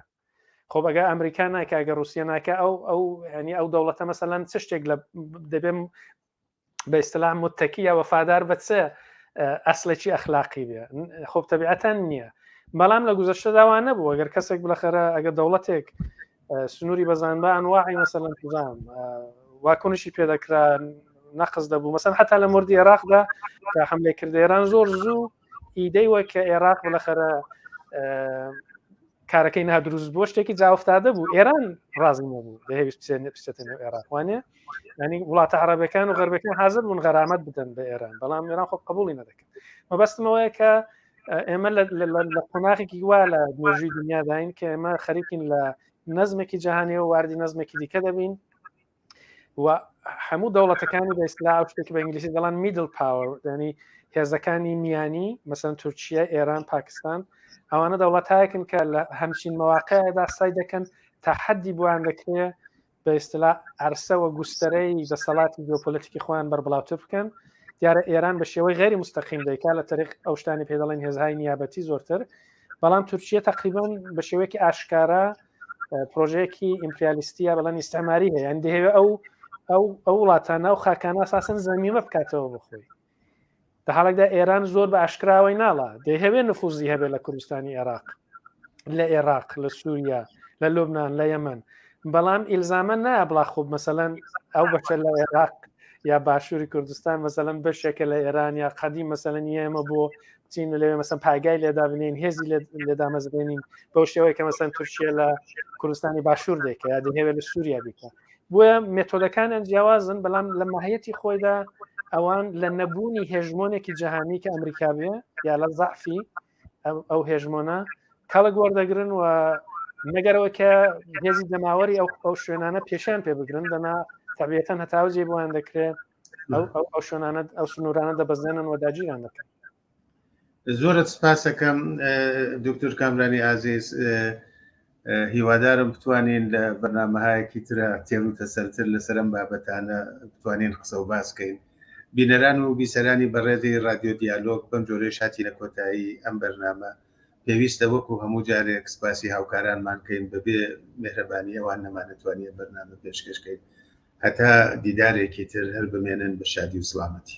خۆ بەگە ئەمریکا ناکە ئەگە رووسیا ناکە ئەو ئەو ینی ئەو دەوڵەتە مەسەلەن چ شتێک لە دەبێم بە ئیسلام متەکی یا وەفادار بە چ ئەسلێکی ئەخلاقی بێ خۆ تەبیعەتەن نییە بەڵام لە گوزەشتەدا وا نەبوو ئەگەر کەسێک بلەخەرە ئەگەر دەوڵەتێک سنووری بەزانبا ئەنواعی مەسەلەن توزان واکنشی پێدەکرا نەقز دەبوو مەسەن حتا لە مردی عێراقدا کە حملەی کرد ئێران زۆر زوو ئیدەی وە کە عێراق بڵەخەرە کارەکەی نادروست بۆ شتێکی جاافتادە بوو ئێران ڕازی نەبوو دەهێویست بچێتە نێو عێراق وانە ینی وڵاتە عربەکان و غەربەکان حاضر بوون غەرامەت بدەن بە ئێران بەڵام ئێران خۆ قبولی نەدەکرد مەبەستمەوەیە کە ئێمە لە قۆناغێکی وا لە مێژووی دنیاداین کە ئێمە خەریکین لە نەزمێکی جیهانیەوە واردی نەزمێکی دیکە دەبین و هەموو دەوڵەتەکانی بە ئیسلا ئەو شتێک بە ئینگلیسی دەڵان middle power ینی هێزەکانی میانی مەسەن تورکیا ئێران پاکستان ئەوانە دەوڵەتایەکن کە لە هەمچین مەواقعدا سای دەکەن تا حەدی بۆیان دەکرێت بە ئیستلا عرسە و گوستەرەی دەسەڵاتی جیۆپۆلەتیکی خۆیان بەربڵاوتر بکەن دیارە ئێران بە شێوەی غەیری مستەقیم دەیکا لە تەریق ئەو شتانی پێ دەڵێن هێزهای نیابەتی زۆرتر بەڵام تورکیە تقریبان بە شێوەیەکی ئاشکارا پرۆژەیەکی ئیمپریالیستیە بەڵام ئیستعماری هەیە یان دەیەوێت ئەو ئەو ئەو وڵاتانە و خاکانە ئەساسەن زەمیمە بکاتەوە بخۆی لە حاڵێکدا ئێران زۆر بە ئاشکراوەی ناڵا دەیهەوێ نفوزی هەبێت لە کوردستانی عێراق لە عێراق لە سووریا لە لوبناان لە یەمەن بەڵام ئیلزامە نایە بڵا خۆب مەسەەن ئەو بەشە لە عێراق یا باشووری کوردستان مەسەەن بەشێکە لە ئێران یا قەدی مەسەەن ئێمە بۆ بچین لەوێ مەسەن پاگای لێدا بنین هێزی لێدامەزرێنین بەو شێوەیە کە مەسەن تورکیا لە کوردستانی باشوور دێکە یا دەهێوێت لە سووریا بیکە بۆیە مێتۆدەکانیان جیاوازن بەڵام لە ماهیەتی خۆیدا ئەوان لە نەبوونی هێژمۆنێکی جەهانی کە ئەمریکا بێ یا لە زەعفی ئەو هێژمۆنە کەڵک وەردەگرن و نەگەرەوە کە هێزی جەماوەری ئەو ئەو شوێنانە پێشیان پێ بگرن دەنا تەبیەتەن هەتاو جێ بۆیان دەکرێت ئەو ئەو شوێنانە ئەو سنوورانە دەبەزێنن و داگیران دەکەن زۆرت سپاسەکەم دکتۆر کامرانی ئازیز هیوادارم بتوانین لە بەرنامەهایەکی ترە تێر و تەسەلتر لەسەر ئەم بابەتانە بتوانین قسە و باس کەین بینەران و بیسەرانی بەڕێزی رادیۆ دیالۆگ بەم جۆرەیش هاتینە کۆتایی ئەم بەرنامە. پێویستە وەکو هەموو جارێک سپاسی هاوکارانمان کەین، بەبێ مێهرەبانی ئەوان نەمانەتوانیە بەرنامە پێشکەش کەین. هەتا دیدارێکی تر هەر بمێنن بە شادی و سڵامەتی.